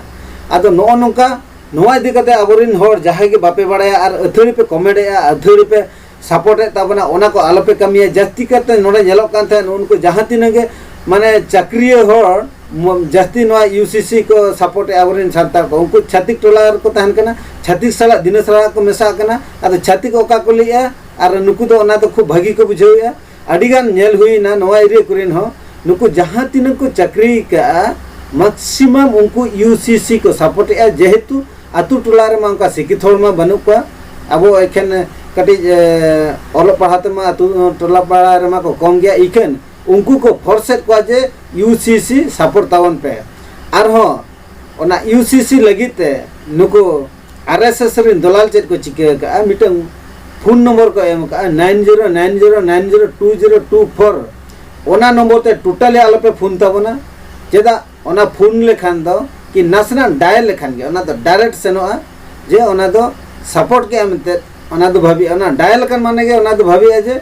ᱟᱫᱚ ᱱᱚᱜᱼᱚ ᱱᱚᱝᱠᱟ, ᱱᱚᱣᱟ ᱤᱫᱤ ᱠᱟᱛᱮ ᱟᱵᱚᱨᱮᱱ ᱦᱚᱲ ᱡᱟᱦᱟᱸᱭ ᱜᱮ ᱵᱟᱯᱮ ᱵᱟᱲᱟᱭᱟ ᱟᱨ ᱟᱹᱛᱷᱟᱹᱲᱤ ᱯᱮ ᱠᱚᱢᱮᱱᱴ ᱮᱜᱼᱟ, ᱟᱹᱛᱷᱟᱹᱲᱤ ᱯᱮ ᱥᱟᱯᱳᱨᱴ ᱮᱫ ᱛᱟᱵᱚᱱᱟ, ᱚᱱᱟ ᱠᱚ ᱟᱞᱚᱯᱮ ᱠᱟᱹᱢᱤᱭᱟ᱾ ᱡᱟᱹᱥᱛᱤ ᱠᱟᱨᱛᱮ ᱱᱚᱰᱮ ᱧᱮᱞᱚᱜ ᱠᱟᱱ ᱛᱟᱦᱮᱸᱫ, ᱩᱱᱠᱩ ᱡᱟᱦᱟᱸ ᱛᱤᱱᱟᱹᱜ ᱜᱮ ᱢᱟᱱᱮ ᱪᱟᱹᱠᱨᱤᱭᱟᱹ ᱦᱚᱲ ᱢᱚ-, ᱡᱟᱹᱥᱛᱤ ᱱᱚᱣᱟ ᱤᱭᱩ ᱥᱤ ᱥᱤ ᱠᱚ ᱥᱟᱯᱳᱨᱴ ᱮᱫᱼᱟ ᱟᱵᱚᱨᱮᱱ ᱥᱟᱱᱛᱟᱲ ᱠᱚ᱾ ᱩᱱᱠᱩ ᱪᱷᱟᱹᱛᱤᱠ ᱴᱚᱞᱟ ᱨᱮᱠᱚ ᱛᱟᱦᱮᱱ ᱠᱟᱱᱟ, ᱪᱷᱟᱹᱛᱤᱠ ᱥᱟᱞᱟᱜ ᱫᱤᱱᱟᱹ ᱥᱟᱞᱟᱜ ᱠᱚ ᱢᱮᱥᱟᱜ ᱠᱟᱱᱟ᱾ ᱟᱫᱚ ᱪᱷᱟᱹᱛᱤᱠ ᱚᱠᱟ ᱠᱚ ᱞᱟᱹᱭᱮᱜᱼᱟ ᱟᱨ ᱱᱩᱠᱩ ᱫᱚ ᱚᱱᱟ ᱫᱚ ᱠᱷᱩᱵ ᱵᱷᱟᱹᱜᱤ ᱠᱚ ᱵᱩᱡᱷᱟᱹᱣᱮᱫᱼᱟ᱾ ᱟᱹᱰᱤᱜᱟᱱ ᱧᱮᱞ ᱦᱩᱭᱱᱟ ᱱᱚᱣᱟ ᱮᱨᱤᱭᱟ ᱠᱚᱨᱮᱱ ᱦᱚᱸ, ᱱᱩᱠᱩ ᱡᱟᱦᱟᱸ ᱛᱤᱱᱟᱹᱜ ᱠᱚ ᱪᱟᱹᱠᱨᱤ ᱠᱟᱜᱼᱟ, ᱢᱮᱠᱥᱤᱢᱟᱢ ᱩᱱᱠᱩ ᱤᱭᱩ ᱥᱤ ᱥᱤ ᱠᱚ ᱥᱟᱯᱳᱨᱴ ᱮᱫᱼᱟ, ᱡᱮᱦᱮᱛᱩ ᱟᱛᱳ ᱴᱚᱞᱟ ᱨᱮᱢᱟ ᱚᱱᱠᱟ ᱥᱤᱠᱠᱷᱤᱛ ᱦᱚᱲ ᱢᱟ ᱵᱟᱹᱱᱩᱜ ᱠᱚᱣᱟ᱾ ᱟᱵᱚ ᱮᱠᱷᱮᱱ ᱠᱟᱹᱴᱤᱡ, ᱮ, ᱚᱞᱚᱜ ᱯᱟᱲᱦᱟᱣ ᱛᱮᱢᱟ ᱟᱛᱳ ᱴᱚᱞᱟ ᱯᱟᱲᱟ ᱨᱮᱢᱟ ᱠᱚ ᱠᱚᱢ ᱜᱮᱭᱟ, ᱤᱠᱷᱟᱹᱱ ᱩᱱᱠᱩ ᱠᱚ ᱯᱷᱳᱨᱥ ᱮᱫ ᱠᱚᱣᱟ ᱡᱮ ᱤᱭᱩ ᱥᱤ ᱥᱤ ᱥᱟᱯᱳᱨᱴ ᱛᱟᱵᱚᱱ ᱯᱮ᱾ ᱟᱨᱦᱚᱸ ᱚᱱᱟ ᱤᱭᱩ ᱥᱤ ᱥᱤ ᱞᱟᱹᱜᱤᱫ ᱛᱮ ᱱᱩᱠᱩ ᱟᱨ ᱮᱥ ᱮᱥ ᱨᱮᱱ ᱫᱚᱞᱟᱞ ᱪᱮᱫ ᱠᱚ ᱪᱤᱠᱟᱹ ᱟᱠᱟᱫᱼᱟ, ᱢᱤᱫᱴᱟᱝ ᱯᱷᱳᱱ ᱱᱚᱢᱵᱚᱨ ᱠᱚ ᱮᱢ ᱟᱠᱟᱫᱼᱟ, nine zero nine zero nine zero two zero two four᱾ ᱚᱱᱟ ᱱᱚᱢᱵᱚᱨ ᱛᱮ ᱴᱳᱴᱟᱞᱤ ᱟᱞᱚᱯᱮ ᱯᱷᱳᱱ ᱛᱟᱵᱚᱱᱟ᱾ ᱪᱮᱫᱟᱜ? ᱚᱱᱟ ᱯᱷᱳᱱ ᱞᱮᱠᱷᱟᱱ ᱫᱚ ᱠᱤ ᱱᱟᱥᱮᱱᱟᱜ ᱰᱟᱭᱮᱞ ᱞᱮᱠᱷᱟᱱ ᱜᱮ ᱚᱱᱟ ᱫᱚ ᱰᱟᱭᱨᱮᱠᱴ ᱥᱮᱱᱚᱜᱼᱟ, ᱡᱮ ᱚᱱᱟ ᱫᱚ ᱥᱟᱯᱳᱨᱴ ᱠᱮᱜᱼᱟ ᱢᱮᱱᱛᱮ᱾ ᱚᱱᱟ ᱫᱚ ᱵᱷᱟᱹᱵᱤᱜᱼᱟ, ᱚᱱᱟ ᱰᱟᱭᱮᱞ ᱟᱠᱟᱱ ᱢᱟᱱᱮ ᱜᱮ ᱚᱱᱟ ᱫᱚ ᱵᱷᱟᱹᱵᱤᱜᱼᱟ ᱡᱮ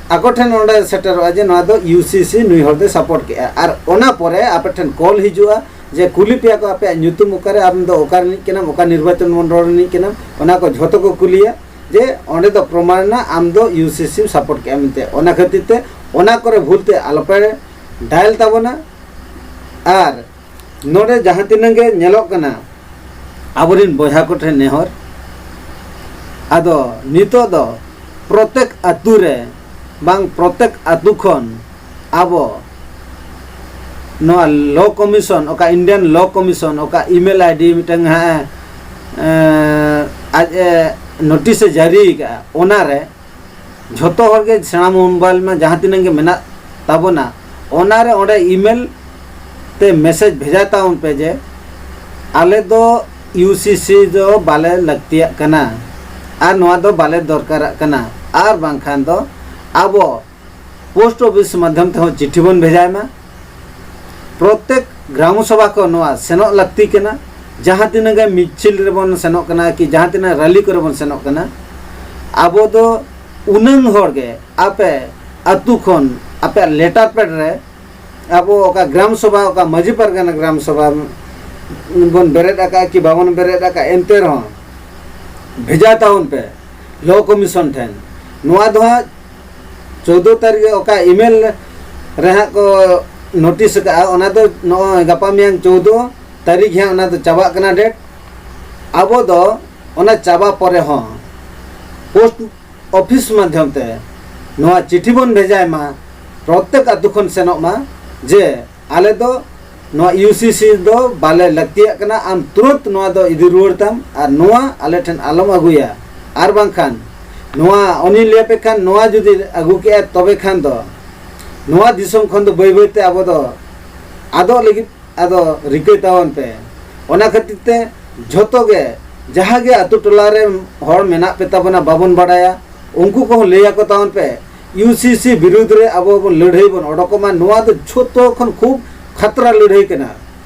ᱟᱠᱚ ᱴᱷᱮᱱ ᱚᱸᱰᱮ ᱥᱮᱴᱮᱨᱚᱜᱼᱟ ᱡᱮ ᱱᱚᱣᱟ ᱫᱚ ᱤᱭᱩ ᱥᱤ ᱥᱤ ᱱᱩᱭ ᱦᱚᱲ ᱫᱚᱭ ᱥᱟᱯᱳᱨᱴ ᱠᱮᱜᱼᱟ᱾ ᱟᱨ ᱚᱱᱟ ᱯᱚᱨᱮ ᱟᱯᱮ ᱴᱷᱮᱱ ᱠᱚᱞ ᱦᱤᱡᱩᱜᱼᱟ ᱡᱮ ᱠᱩᱞᱤ ᱯᱮᱭᱟ ᱠᱚ, "ᱟᱯᱮᱭᱟᱜ ᱧᱩᱛᱩᱢ ᱚᱠᱟᱨᱮ, ᱟᱢ ᱫᱚ ᱚᱠᱟ ᱨᱤᱱᱤᱡ ᱠᱟᱱᱟᱢ, ᱚᱠᱟ ᱱᱤᱨᱵᱟᱪᱚᱱ ᱢᱚᱱᱰᱚᱞ ᱨᱤᱱᱤᱡ ᱠᱟᱱᱟᱢ?" ᱚᱱᱟ ᱠᱚ ᱡᱷᱚᱛᱚ ᱠᱚ ᱠᱩᱞᱤᱭᱟ ᱡᱮ ᱚᱸᱰᱮ ᱫᱚ ᱯᱨᱚᱢᱟᱱ ᱮᱱᱟ ᱟᱢ ᱫᱚ ᱤᱭᱩ ᱥᱤ ᱥᱤ ᱥᱟᱯᱳᱨᱴ ᱠᱮᱜᱼᱟ ᱢᱮᱱᱛᱮ᱾ ᱚᱱᱟ ᱠᱷᱟᱹᱛᱤᱨ ᱛᱮ ᱚᱱᱟ ᱠᱚᱨᱮ ᱵᱷᱩᱞ ᱛᱮ ᱟᱞᱚᱯᱮ ᱰᱟᱭᱮᱞ ᱛᱟᱵᱚᱱᱟ᱾ ᱟᱨ ᱱᱚᱰᱮ ᱡᱟᱦᱟᱸ ᱛᱤᱱᱟᱹᱜ ᱜᱮ ᱧᱮᱞᱚᱜ ᱠᱟᱱᱟ, ᱟᱵᱚᱨᱮᱱ ᱵᱚᱭᱦᱟ ᱠᱚᱴᱷᱮᱱ ᱱᱮᱦᱚᱨ, ᱟᱫᱚ ᱱᱤᱛᱚᱜ ᱫᱚ ᱯᱨᱚᱛᱮᱠ ᱟᱹᱛᱩ ᱨᱮ ᱵᱟᱝ ᱯᱨᱚᱛᱮᱠ ᱟᱹᱛᱩ ᱠᱷᱚᱱ ᱟᱵᱚ ᱱᱚᱣᱟ ᱞᱚ ᱠᱚᱢᱤᱥᱚᱱ, ᱚᱠᱟ ᱤᱱᱰᱤᱭᱟᱱ ᱞᱚ ᱠᱚᱢᱤᱥᱚᱱ, ᱚᱠᱟ ᱤᱢᱮᱞ ᱟᱭ ᱰᱤ ᱢᱤᱫᱴᱟᱝ ᱦᱟᱸᱜ, ᱮᱸ, ᱟᱡ ᱮ ᱱᱳᱴᱤᱥ ᱮ ᱡᱟᱹᱨᱤ ᱟᱠᱟᱫᱼᱟ, ᱚᱱᱟᱨᱮ ᱡᱷᱚᱛᱚ ᱦᱚᱲ ᱜᱮ ᱥᱮᱬᱟ ᱢᱳᱵᱟᱭᱤᱞ ᱢᱟ ᱡᱟᱦᱟᱸ ᱛᱤᱱᱟᱹᱜ ᱜᱮ ᱢᱮᱱᱟᱜ ᱛᱟᱵᱚᱱᱟ, ᱚᱱᱟᱨᱮ ᱚᱸᱰᱮ ᱤᱢᱮᱞ ᱛᱮ ᱢᱮᱥᱮᱡᱽ ᱵᱷᱮᱡᱟ ᱛᱟᱵᱚᱱ ᱯᱮ ᱡᱮ ᱟᱞᱮ ᱫᱚ ᱤᱭᱩ ᱥᱤ ᱥᱤ ᱫᱚ ᱵᱟᱞᱮ ᱞᱟᱹᱠᱛᱤᱭᱟᱜ ᱠᱟᱱᱟ ᱟᱨ ᱱᱚᱣᱟ ᱫᱚ ᱵᱟᱞᱮ ᱫᱚᱨᱠᱟᱨᱟᱜ ᱠᱟᱱᱟ᱾ ᱟᱨ ᱵᱟᱝᱠᱷᱟᱱ ᱫᱚ ᱟᱵᱚ ᱯᱳᱥᱴ ᱚᱯᱷᱤᱥ ᱢᱟᱫᱽᱫᱷᱚᱢ ᱛᱮᱦᱚᱸ ᱪᱤᱴᱷᱤ ᱵᱚᱱ ᱵᱷᱮᱡᱟᱭ ᱢᱟ᱾ ᱯᱨᱚᱛᱮᱠ ᱜᱨᱟᱢ ᱥᱚᱵᱷᱟ ᱠᱚ ᱱᱚᱣᱟ ᱥᱮᱱᱚᱜ ᱞᱟᱹᱠᱛᱤ ᱠᱟᱱᱟ᱾ ᱡᱟᱦᱟᱸ ᱛᱤᱱᱟᱹᱜ ᱜᱮ ᱢᱤᱪᱷᱤᱞ ᱨᱮᱵᱚᱱ ᱥᱮᱱᱚᱜ ᱠᱟᱱᱟ ᱠᱤ ᱡᱟᱦᱟᱸ ᱛᱤᱱᱟᱹᱜ ᱨᱟᱞᱤ ᱠᱚᱨᱮ ᱵᱚᱱ ᱥᱮᱱᱚᱜ ᱠᱟᱱᱟ, ᱟᱵᱚ ᱫᱚ ᱩᱱᱟᱹᱝ ᱦᱚᱲ ᱜᱮ ᱟᱯᱮ ᱟᱹᱛᱩ ᱠᱷᱚᱱ ᱟᱯᱮᱭᱟᱜ ᱞᱮᱴᱟᱨ ᱯᱮᱰ ᱨᱮ ᱟᱵᱚ ᱚᱠᱟ ᱜᱨᱟᱢ ᱥᱚᱵᱷᱟ, ᱚᱠᱟ ᱢᱟᱹᱡᱷᱤ ᱯᱟᱨᱜᱟᱱᱟ ᱜᱨᱟᱢ ᱥᱚᱵᱷᱟ ᱵᱚᱱ ᱵᱮᱨᱮᱫ ᱟᱠᱟᱫ ᱠᱤ ᱵᱟᱵᱚᱱ ᱵᱮᱨᱮᱫ ᱟᱠᱟᱫ, ᱮᱱᱛᱮ ᱨᱮᱦᱚᱸ ᱵᱷᱮᱡᱟ ᱛᱟᱵᱚᱱ ᱯᱮ ᱞᱚ ᱠᱚᱢᱤᱥᱚᱱ ᱴᱷᱮᱱ᱾ ᱱᱚᱣᱟ ᱫᱚ ᱦᱟᱸᱜ ᱪᱳᱫᱽᱫᱳ ᱛᱟᱹᱨᱤᱠᱷ ᱚᱠᱟ ᱤᱢᱮᱞ ᱨᱮ ᱦᱟᱸᱜ ᱠᱚ ᱱᱳᱴᱤᱥ ᱟᱠᱟᱫᱼᱟ, ᱚᱱᱟ ᱫᱚ ᱱᱚᱜᱼᱚᱭ ᱜᱟᱯᱟ ᱢᱮᱭᱟᱝ ᱪᱳᱫᱽᱫᱳ ᱛᱟᱹᱨᱤᱠᱷ ᱦᱟᱸᱜ ᱚᱱᱟ ᱫᱚ ᱪᱟᱵᱟᱜ ᱠᱟᱱᱟ ᱰᱮᱴ᱾ ᱟᱵᱚ ᱫᱚ ᱚᱱᱟ ᱪᱟᱵᱟ ᱯᱚᱨᱮ ᱦᱚᱸ ᱯᱳᱥᱴ ᱚᱯᱷᱤᱥ ᱢᱟᱫᱽᱫᱷᱚᱢ ᱛᱮ ᱱᱚᱣᱟ ᱪᱤᱴᱷᱤ ᱵᱚᱱ ᱵᱷᱮᱡᱟᱭ ᱢᱟ, ᱯᱨᱚᱛᱮᱠ ᱟᱹᱛᱩ ᱠᱷᱚᱱ ᱥᱮᱱᱚᱜ ᱢᱟ ᱡᱮ ᱟᱞᱮ ᱫᱚ ᱱᱚᱣᱟ ᱤᱭᱩ ᱥᱤ ᱥᱤ ᱫᱚ ᱵᱟᱞᱮ ᱞᱟᱹᱠᱛᱤᱭᱟᱜ ᱠᱟᱱᱟ, ᱟᱢ ᱛᱩᱨᱟᱹᱛ ᱱᱚᱣᱟ ᱫᱚ ᱤᱫᱤ ᱨᱩᱣᱟᱹᱲ ᱛᱟᱢ ᱟᱨ ᱱᱚᱣᱟ ᱟᱞᱮ ᱴᱷᱮᱱ ᱟᱞᱚᱢ ᱟᱹᱜᱩᱭᱟ᱾ ᱟᱨ ᱵᱟᱝᱠᱷᱟᱱ ᱱᱚᱣᱟ ᱚᱱᱮᱧ ᱞᱟᱹᱭ ᱟᱯᱮ ᱠᱷᱟᱱ, ᱱᱚᱣᱟ ᱡᱩᱫᱤ ᱟᱹᱜᱩ ᱠᱮᱜᱼᱟ ᱛᱚᱵᱮ ᱠᱷᱟᱱ ᱫᱚ ᱱᱚᱣᱟ ᱫᱤᱥᱚᱢ ᱠᱷᱚᱱ ᱫᱚ ᱵᱟᱹᱭ ᱵᱟᱹᱭ ᱛᱮ ᱟᱵᱚ ᱫᱚ ᱟᱫᱚᱜ ᱞᱟᱹᱜᱤᱫ ᱟᱫᱚ ᱨᱤᱠᱟᱹᱭ ᱛᱟᱵᱚᱱ ᱯᱮ᱾ ᱚᱱᱟ ᱠᱷᱟᱹᱛᱤᱨ ᱛᱮ ᱡᱷᱚᱛᱚ ᱜᱮ, ᱡᱟᱦᱟᱸ ᱜᱮ ᱟᱛᱳ ᱴᱚᱞᱟ ᱨᱮ ᱦᱚᱲ ᱢᱮᱱᱟᱜ ᱯᱮ ᱛᱟᱵᱚᱱᱟ, ᱵᱟᱵᱚᱱ ᱵᱟᱲᱟᱭᱟ, ᱩᱱᱠᱩ ᱠᱚᱦᱚᱸ ᱞᱟᱹᱭ ᱟᱠᱚ ᱛᱟᱵᱚᱱ ᱯᱮ, ᱤᱭᱩ ᱥᱤ ᱥᱤ ᱵᱤᱨᱩᱫᱽ ᱨᱮ ᱟᱵᱚ ᱵᱚᱱ ᱞᱟᱹᱲᱦᱟᱹᱭ ᱵᱚᱱ ᱚᱰᱚᱠᱚᱜ ᱢᱟ᱾ ᱱᱚᱣᱟ ᱫᱚ ᱡᱷᱚᱛᱚ ᱠᱷᱚᱱ ᱠᱷᱩᱵ ᱠᱷᱟᱛᱨᱟ ᱞᱟᱹᱲᱦᱟᱹᱭ ᱠᱟᱱᱟ᱾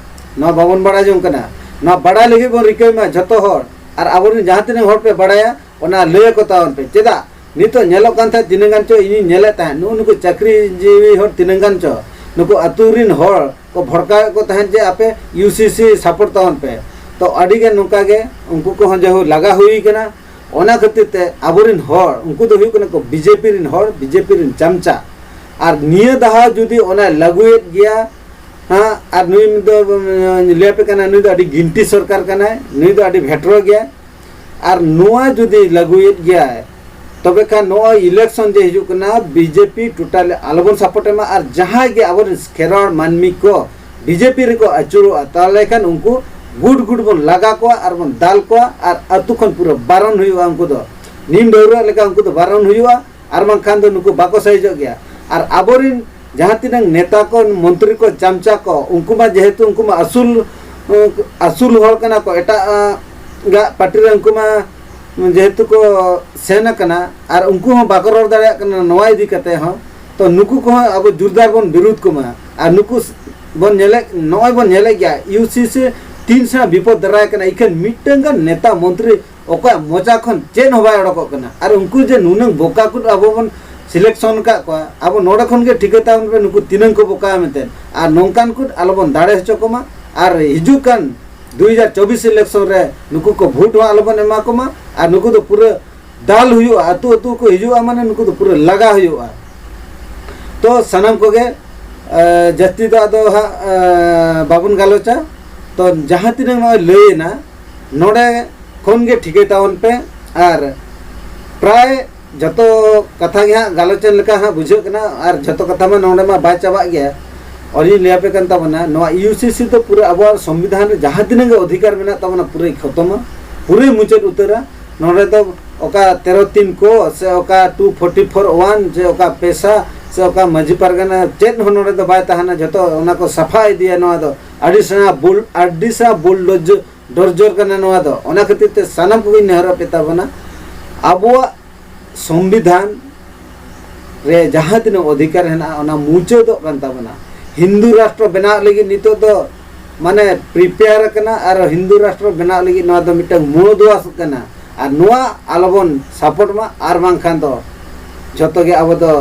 ᱱᱚᱣᱟ ᱵᱟᱵᱚᱱ ᱵᱟᱲᱟᱭ ᱡᱚᱝ ᱠᱟᱱᱟ᱾ ᱱᱚᱣᱟ ᱵᱟᱲᱟᱭ ᱞᱟᱹᱜᱤᱫ ᱵᱚᱱ ᱨᱤᱠᱟᱹᱭ ᱢᱟ ᱡᱷᱚᱛᱚ ᱦᱚᱲ, ᱟᱨ ᱟᱵᱚᱨᱮᱱ ᱡᱟᱦᱟᱸ ᱛᱤᱱᱟᱹᱜ ᱦᱚᱲ ᱯᱮ ᱵᱟᱲᱟᱭᱟ, ᱚᱱᱟ ᱞᱟᱹᱭ ᱟᱠᱚ ᱛᱟᱵᱚᱱ ᱯᱮ᱾ ᱪᱮᱫᱟᱜ? ᱱᱤᱛᱚᱜ ᱧᱮᱞᱚᱜ ᱠᱟᱱ ᱛᱟᱦᱮᱸᱫ, ᱛᱤᱱᱟᱹᱜ ᱜᱟᱱ ᱪᱚ ᱤᱧᱤᱧ ᱧᱮᱞᱮᱫ ᱛᱟᱦᱮᱸᱫ, ᱱᱩᱜᱼᱩ ᱱᱩᱠᱩ ᱪᱟᱹᱠᱨᱤ ᱡᱤᱵᱤ ᱦᱚᱲ ᱛᱤᱱᱟᱹᱜ ᱜᱟᱱ ᱪᱚ ᱱᱩᱠᱩ ᱟᱹᱛᱩ ᱨᱤᱱ ᱦᱚᱲ ᱠᱚ ᱵᱷᱚᱲᱠᱟᱣᱮᱫ ᱠᱚ ᱛᱟᱦᱮᱸᱫ ᱡᱮ, "ᱟᱯᱮ ᱤᱭᱩ ᱥᱤ ᱥᱤ ᱥᱟᱯᱳᱨᱴ ᱛᱟᱵᱚᱱ ᱯᱮ᱾" ᱛᱚ ᱟᱹᱰᱤ ᱜᱟᱱ ᱱᱚᱝᱠᱟ ᱜᱮ ᱩᱱᱠᱩ ᱠᱚᱦᱚᱸ ᱡᱮᱦᱳ ᱞᱟᱜᱟ ᱦᱩᱭ ᱠᱟᱱᱟ᱾ ᱚᱱᱟ ᱠᱷᱟᱹᱛᱤᱨ ᱛᱮ ᱟᱵᱚᱨᱤᱱ ᱦᱚᱲ, ᱩᱱᱠᱩ ᱫᱚ ᱦᱩᱭᱩᱜ ᱠᱟᱱᱟ ᱠᱚ ᱵᱤ ᱡᱮ ᱯᱤ ᱨᱤᱱ ᱦᱚᱲ, ᱵᱤ ᱡᱮ ᱯᱤ ᱨᱤᱱ ᱪᱟᱢᱪᱟ᱾ ᱟᱨ ᱱᱤᱭᱟᱹ ᱫᱷᱟᱣ ᱡᱩᱫᱤ ᱚᱱᱟᱭ ᱞᱟᱹᱜᱩᱭᱮᱫ ᱜᱮᱭᱟ ᱦᱟᱸᱜ, ᱟᱨ ᱱᱩᱭ ᱫᱚ, ᱩᱢ, ᱞᱟᱹᱭ ᱟᱯᱮ ᱠᱟᱱᱟ, ᱱᱩᱭ ᱫᱚ ᱟᱹᱰᱤ ᱜᱤᱱᱴᱤ ᱥᱚᱨᱠᱟᱨ ᱠᱟᱱᱟᱭ, ᱱᱩᱭ ᱫᱚ ᱟᱹᱰᱤ ᱵᱷᱮᱴᱨᱚ ᱜᱮᱭᱟᱭ᱾ ᱟᱨ ᱱᱚᱣᱟ ᱡᱩᱫᱤ ᱞᱟᱹᱜᱩᱭᱮᱫ ᱜᱮᱭᱟᱭ, ᱛᱚᱵᱮ ᱠᱷᱟᱱ ᱱᱚᱜᱼᱚᱭ ᱤᱞᱮᱠᱥᱚᱱ ᱡᱮ ᱦᱤᱡᱩᱜ ᱠᱟᱱᱟ, ᱵᱤ ᱡᱮ ᱯᱤ ᱴᱳᱴᱟᱞ ᱟᱞᱚᱵᱚᱱ ᱥᱟᱯᱳᱨᱴ ᱮᱢᱟ᱾ ᱟᱨ ᱡᱟᱦᱟᱸᱭ ᱜᱮ ᱟᱵᱚᱨᱮᱱ ᱠᱷᱮᱨᱣᱟᱲ ᱢᱟᱹᱱᱢᱤ ᱠᱚ ᱵᱤ ᱡᱮ ᱯᱤ ᱨᱮᱠᱚ ᱟᱹᱪᱩᱨᱚᱜᱼᱟ, ᱛᱟᱦᱚᱞᱮ ᱠᱷᱟᱱ ᱩᱱᱠᱩ ᱜᱩᱰ ᱜᱩᱰ ᱵᱚᱱ ᱞᱟᱜᱟ ᱠᱚᱣᱟ ᱟᱨ ᱵᱚᱱ ᱫᱟᱞ ᱠᱚᱣᱟ, ᱟᱨ ᱟᱹᱛᱩ ᱠᱷᱚᱱ ᱯᱩᱨᱟᱹ ᱵᱟᱨᱚᱱ ᱦᱩᱭᱩᱜᱼᱟ᱾ ᱩᱱᱠᱩ ᱫᱚ ᱱᱤᱢ ᱰᱟᱹᱣᱨᱟᱹᱜ ᱞᱮᱠᱟ ᱩᱱᱠᱩ ᱫᱚ ᱵᱟᱨᱚᱱ ᱦᱩᱭᱩᱜᱼᱟ, ᱟᱨ ᱵᱟᱝᱠᱷᱟᱱ ᱫᱚ ᱱᱩᱠᱩ ᱵᱟᱠᱚ ᱥᱟᱦᱤᱡᱚᱜ ᱜᱮᱭᱟ᱾ ᱟᱨ ᱟᱵᱚᱨᱮᱱ ᱡᱟᱦᱟᱸ ᱛᱤᱱᱟᱹᱜ ᱱᱮᱛᱟ ᱠᱚ, ᱢᱚᱱᱛᱨᱤ ᱠᱚ, ᱪᱟᱢᱪᱟ ᱠᱚ, ᱩᱱᱠᱩ ᱢᱟ ᱡᱮᱦᱮᱛᱩ ᱩᱱᱠᱩ ᱢᱟ ᱟᱹᱥᱩᱞ, ᱟᱹᱥᱩᱞ ᱦᱚᱲ ᱠᱟᱱᱟ ᱠᱚ, ᱮᱴᱟᱜ, ᱟᱜ ᱯᱟᱨᱴᱤ ᱨᱮ ᱩᱱᱠᱩ ᱢᱟ ᱡᱮᱦᱮᱛᱩ ᱠᱚ ᱥᱮᱱ ᱟᱠᱟᱱᱟ, ᱟᱨ ᱩᱱᱠᱩ ᱦᱚᱸ ᱵᱟᱠᱚ ᱨᱚᱲ ᱫᱟᱲᱮᱭᱟᱜ ᱠᱟᱱᱟ ᱱᱚᱣᱟ ᱤᱫᱤ ᱠᱟᱛᱮ ᱦᱚᱸ᱾ ᱛᱚ ᱱᱩᱠᱩ ᱠᱚᱦᱚᱸ ᱟᱵᱚ ᱡᱳᱨᱫᱟᱨ ᱵᱚᱱ ᱵᱤᱨᱩᱫᱷ ᱠᱚᱢᱟ᱾ ᱟᱨ ᱱᱩᱠᱩ ᱵᱚᱱ ᱧᱮᱞᱮᱫ, ᱱᱚᱜᱼᱚᱭ ᱵᱚᱱ ᱧᱮᱞᱮᱫ ᱜᱮᱭᱟ, ᱤᱭᱩ ᱥᱤ ᱥᱤ ᱛᱤᱱ ᱥᱮᱬᱟ ᱵᱤᱯᱚᱫ ᱫᱟᱨᱟᱭ ᱠᱟᱱᱟ᱾ ᱤᱠᱷᱟᱹᱱ ᱢᱤᱫᱴᱟᱝ ᱜᱟᱱ ᱱᱮᱛᱟ ᱢᱚᱱᱛᱨᱤ ᱚᱠᱚᱭᱟᱜ ᱢᱚᱪᱟ ᱠᱷᱚᱱ ᱪᱮᱫ ᱦᱚᱸ ᱵᱟᱭ ᱚᱰᱚᱠᱚᱜ ᱠᱟᱱᱟ᱾ ᱟᱨ ᱩᱱᱠᱩ ᱡᱮ ᱱᱩᱱᱟᱹᱝ ᱵᱚᱠᱟ ᱠᱚ ᱟᱵᱚ ᱵᱚᱱ ᱥᱤᱞᱮᱠᱥᱚᱱ ᱟᱠᱟᱫ ᱠᱚᱣᱟ, ᱟᱵᱚ ᱱᱚᱰᱮ ᱠᱷᱚᱱ ᱜᱮ ᱴᱷᱤᱠᱟᱹ ᱛᱟᱵᱚᱱ ᱯᱮ ᱱᱩᱠᱩ ᱛᱤᱱᱟᱹᱝ ᱠᱚ ᱵᱚᱠᱟᱣᱟ ᱢᱮᱱᱛᱮ᱾ ᱟᱨ ᱱᱚᱝᱠᱟᱱ ᱠᱚ ᱟᱞᱚᱵᱚᱱ ᱫᱟᱲᱮ ᱦᱚᱪᱚ ᱠᱚᱢᱟ᱾ ᱟᱨ ᱦᱤᱡᱩᱜ ᱠᱟᱱ ᱫᱩ ᱦᱟᱡᱟᱨ ᱪᱚᱵᱵᱤᱥ ᱤᱞᱮᱠᱥᱚᱱ ᱨᱮ ᱱᱩᱠᱩ ᱠᱚ ᱵᱷᱳᱴ ᱦᱚᱸ ᱟᱞᱚᱵᱚᱱ ᱮᱢᱟ ᱠᱚᱢᱟ᱾ ᱟᱨ ᱱᱩᱠᱩ ᱫᱚ ᱯᱩᱨᱟᱹ ᱫᱟᱞ ᱦᱩᱭᱩᱜᱼᱟ, ᱟᱹᱛᱩ ᱟᱹᱛᱩ ᱠᱚ ᱦᱤᱡᱩᱜᱼᱟ, ᱢᱟᱱᱮ ᱱᱩᱠᱩ ᱫᱚ ᱯᱩᱨᱟᱹ ᱞᱟᱜᱟ ᱦᱩᱭᱩᱜᱼᱟ᱾ ᱛᱚ ᱥᱟᱱᱟᱢ ᱠᱚᱜᱮ, ᱮ, ᱡᱟᱹᱥᱛᱤ ᱫᱚ ᱟᱫᱚ ᱦᱟᱸᱜ, ᱮ, ᱵᱟᱵᱚᱱ ᱜᱟᱞᱚᱪᱟ᱾ ᱛᱚ ᱡᱟᱦᱟᱸ ᱛᱤᱱᱟᱹᱜ ᱱᱚᱜᱼᱚᱭ ᱞᱟᱹᱭᱮᱱᱟ, ᱱᱚᱰᱮ ᱠᱷᱚᱱ ᱜᱮ ᱴᱷᱤᱠᱟᱹᱭ ᱛᱟᱵᱚᱱ ᱯᱮ᱾ ᱟᱨ ᱯᱨᱟᱭ ᱡᱚᱛᱚ ᱠᱟᱛᱷᱟ ᱜᱮ ᱦᱟᱸᱜ ᱜᱟᱞᱚᱪ ᱮᱱ ᱞᱮᱠᱟ ᱦᱟᱸᱜ ᱵᱩᱡᱷᱟᱹᱜ ᱠᱟᱱᱟ, ᱟᱨ ᱡᱚᱛᱚ ᱠᱟᱛᱷᱟ ᱢᱟ ᱱᱚᱰᱮ ᱢᱟ ᱵᱟᱭ ᱪᱟᱵᱟᱜ ᱜᱮᱭᱟ᱾ ᱚᱱᱮᱧ ᱞᱟᱹᱭ ᱟᱯᱮ ᱠᱟᱱ ᱛᱟᱵᱚᱱᱟ, ᱱᱚᱣᱟ ᱤᱭᱩ ᱥᱤ ᱥᱤ ᱫᱚ ᱯᱩᱨᱟᱹ ᱟᱵᱚᱣᱟᱜ ᱥᱚᱝᱵᱤᱫᱷᱟᱱ ᱨᱮ ᱡᱟᱦᱟᱸ ᱛᱤᱱᱟᱹᱜ ᱜᱮ ᱚᱫᱷᱤᱠᱟᱨ ᱢᱮᱱᱟᱜ ᱛᱟᱵᱚᱱᱟ, ᱯᱩᱨᱟᱹᱭ ᱠᱷᱚᱛᱚᱢᱟ, ᱯᱩᱨᱟᱹᱭ ᱢᱩᱪᱟᱹᱫ ᱩᱛᱟᱹᱨᱟ᱾ ᱱᱚᱰᱮ ᱫᱚ ᱚᱠᱟ ᱛᱮᱨᱚ ᱛᱤᱱ ᱠᱚ ᱥᱮ ᱚᱠᱟ ᱴᱩ ᱯᱷᱳᱨᱴᱤ ᱯᱷᱳᱨ ᱚᱣᱟᱱ ᱥᱮ ᱚᱠᱟ ᱯᱮᱥᱟ ᱥᱮ ᱚᱠᱟ ᱢᱟᱹᱡᱷᱤ ᱯᱟᱨᱜᱟᱱᱟ, ᱪᱮᱫ ᱦᱚᱸ ᱱᱚᱰᱮ ᱫᱚ ᱵᱟᱭ ᱛᱟᱦᱮᱱᱟ᱾ ᱡᱚᱛᱚ ᱚᱱᱟ ᱠᱚ ᱥᱟᱯᱷᱟ ᱤᱫᱤᱭᱟ᱾ ᱱᱚᱣᱟ ᱫᱚ ᱟᱹᱰᱤ ᱥᱮᱬᱟ ᱵᱩᱞ-, ᱟᱹᱰᱤ ᱥᱮᱬᱟ ᱵᱩᱞᱰᱳᱡ ᱰᱚᱨᱡᱚᱨ ᱠᱟᱱᱟ ᱱᱚᱣᱟ ᱫᱚ᱾ ᱚᱱᱟ ᱠᱷᱟᱹᱛᱤᱨ ᱛᱮ ᱥᱟᱱᱟᱢ ᱠᱚᱜᱮᱧ ᱱᱮᱦᱚᱨᱚᱜ ᱯᱮ ᱛᱟᱵᱚᱱᱟ, ᱟᱵᱚᱣᱟᱜ ᱥᱚᱝᱵᱤᱫᱷᱟᱱ ᱨᱮ ᱡᱟᱦᱟᱸ ᱛᱤᱱᱟᱹᱜ ᱚᱫᱷᱤᱠᱟᱨ ᱦᱮᱱᱟᱜᱼᱟ, ᱚᱱᱟ ᱢᱩᱪᱟᱹᱫᱚᱜ ᱠᱟᱱ ᱛᱟᱵᱚᱱᱟ᱾ ᱦᱤᱱᱫᱩ ᱨᱟᱥᱴᱨᱚ ᱵᱮᱱᱟᱣ ᱞᱟᱹᱜᱤᱫ ᱱᱤᱛᱚᱜ ᱫᱚ ᱢᱟᱱᱮ ᱯᱨᱤᱯᱮᱭᱟᱨ ᱟᱠᱟᱱᱟ, ᱟᱨ ᱦᱤᱱᱫᱩ ᱨᱟᱥᱴᱨᱚ ᱵᱮᱱᱟᱣ ᱞᱟᱹᱜᱤᱫ ᱱᱚᱣᱟ ᱫᱚ ᱢᱤᱫᱴᱟᱝ ᱢᱩᱲᱫᱩᱣᱟᱥ ᱠᱟᱱᱟ᱾ ᱟᱨ ᱱᱚᱣᱟ ᱟᱞᱚᱵᱚᱱ ᱥᱟᱯᱳᱨᱴ ᱢᱟ, ᱟᱨ ᱵᱟᱝᱠᱷᱟᱱ ᱫᱚ ᱡᱷᱚᱛᱚ ᱜᱮ ᱟᱵᱚ ᱫᱚ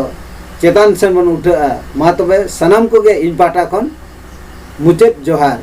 ᱪᱮᱛᱟᱱ ᱥᱮᱱ ᱵᱚᱱ ᱩᱴᱷᱟᱹᱜᱼᱟ᱾ ᱢᱟ ᱛᱚᱵᱮ ᱥᱟᱱᱟᱢ ᱠᱚᱜᱮ ᱤᱧ ᱯᱟᱦᱴᱟ ᱠᱷᱚᱱ ᱢᱩᱪᱟᱹᱫ ᱡᱚᱦᱟᱨ᱾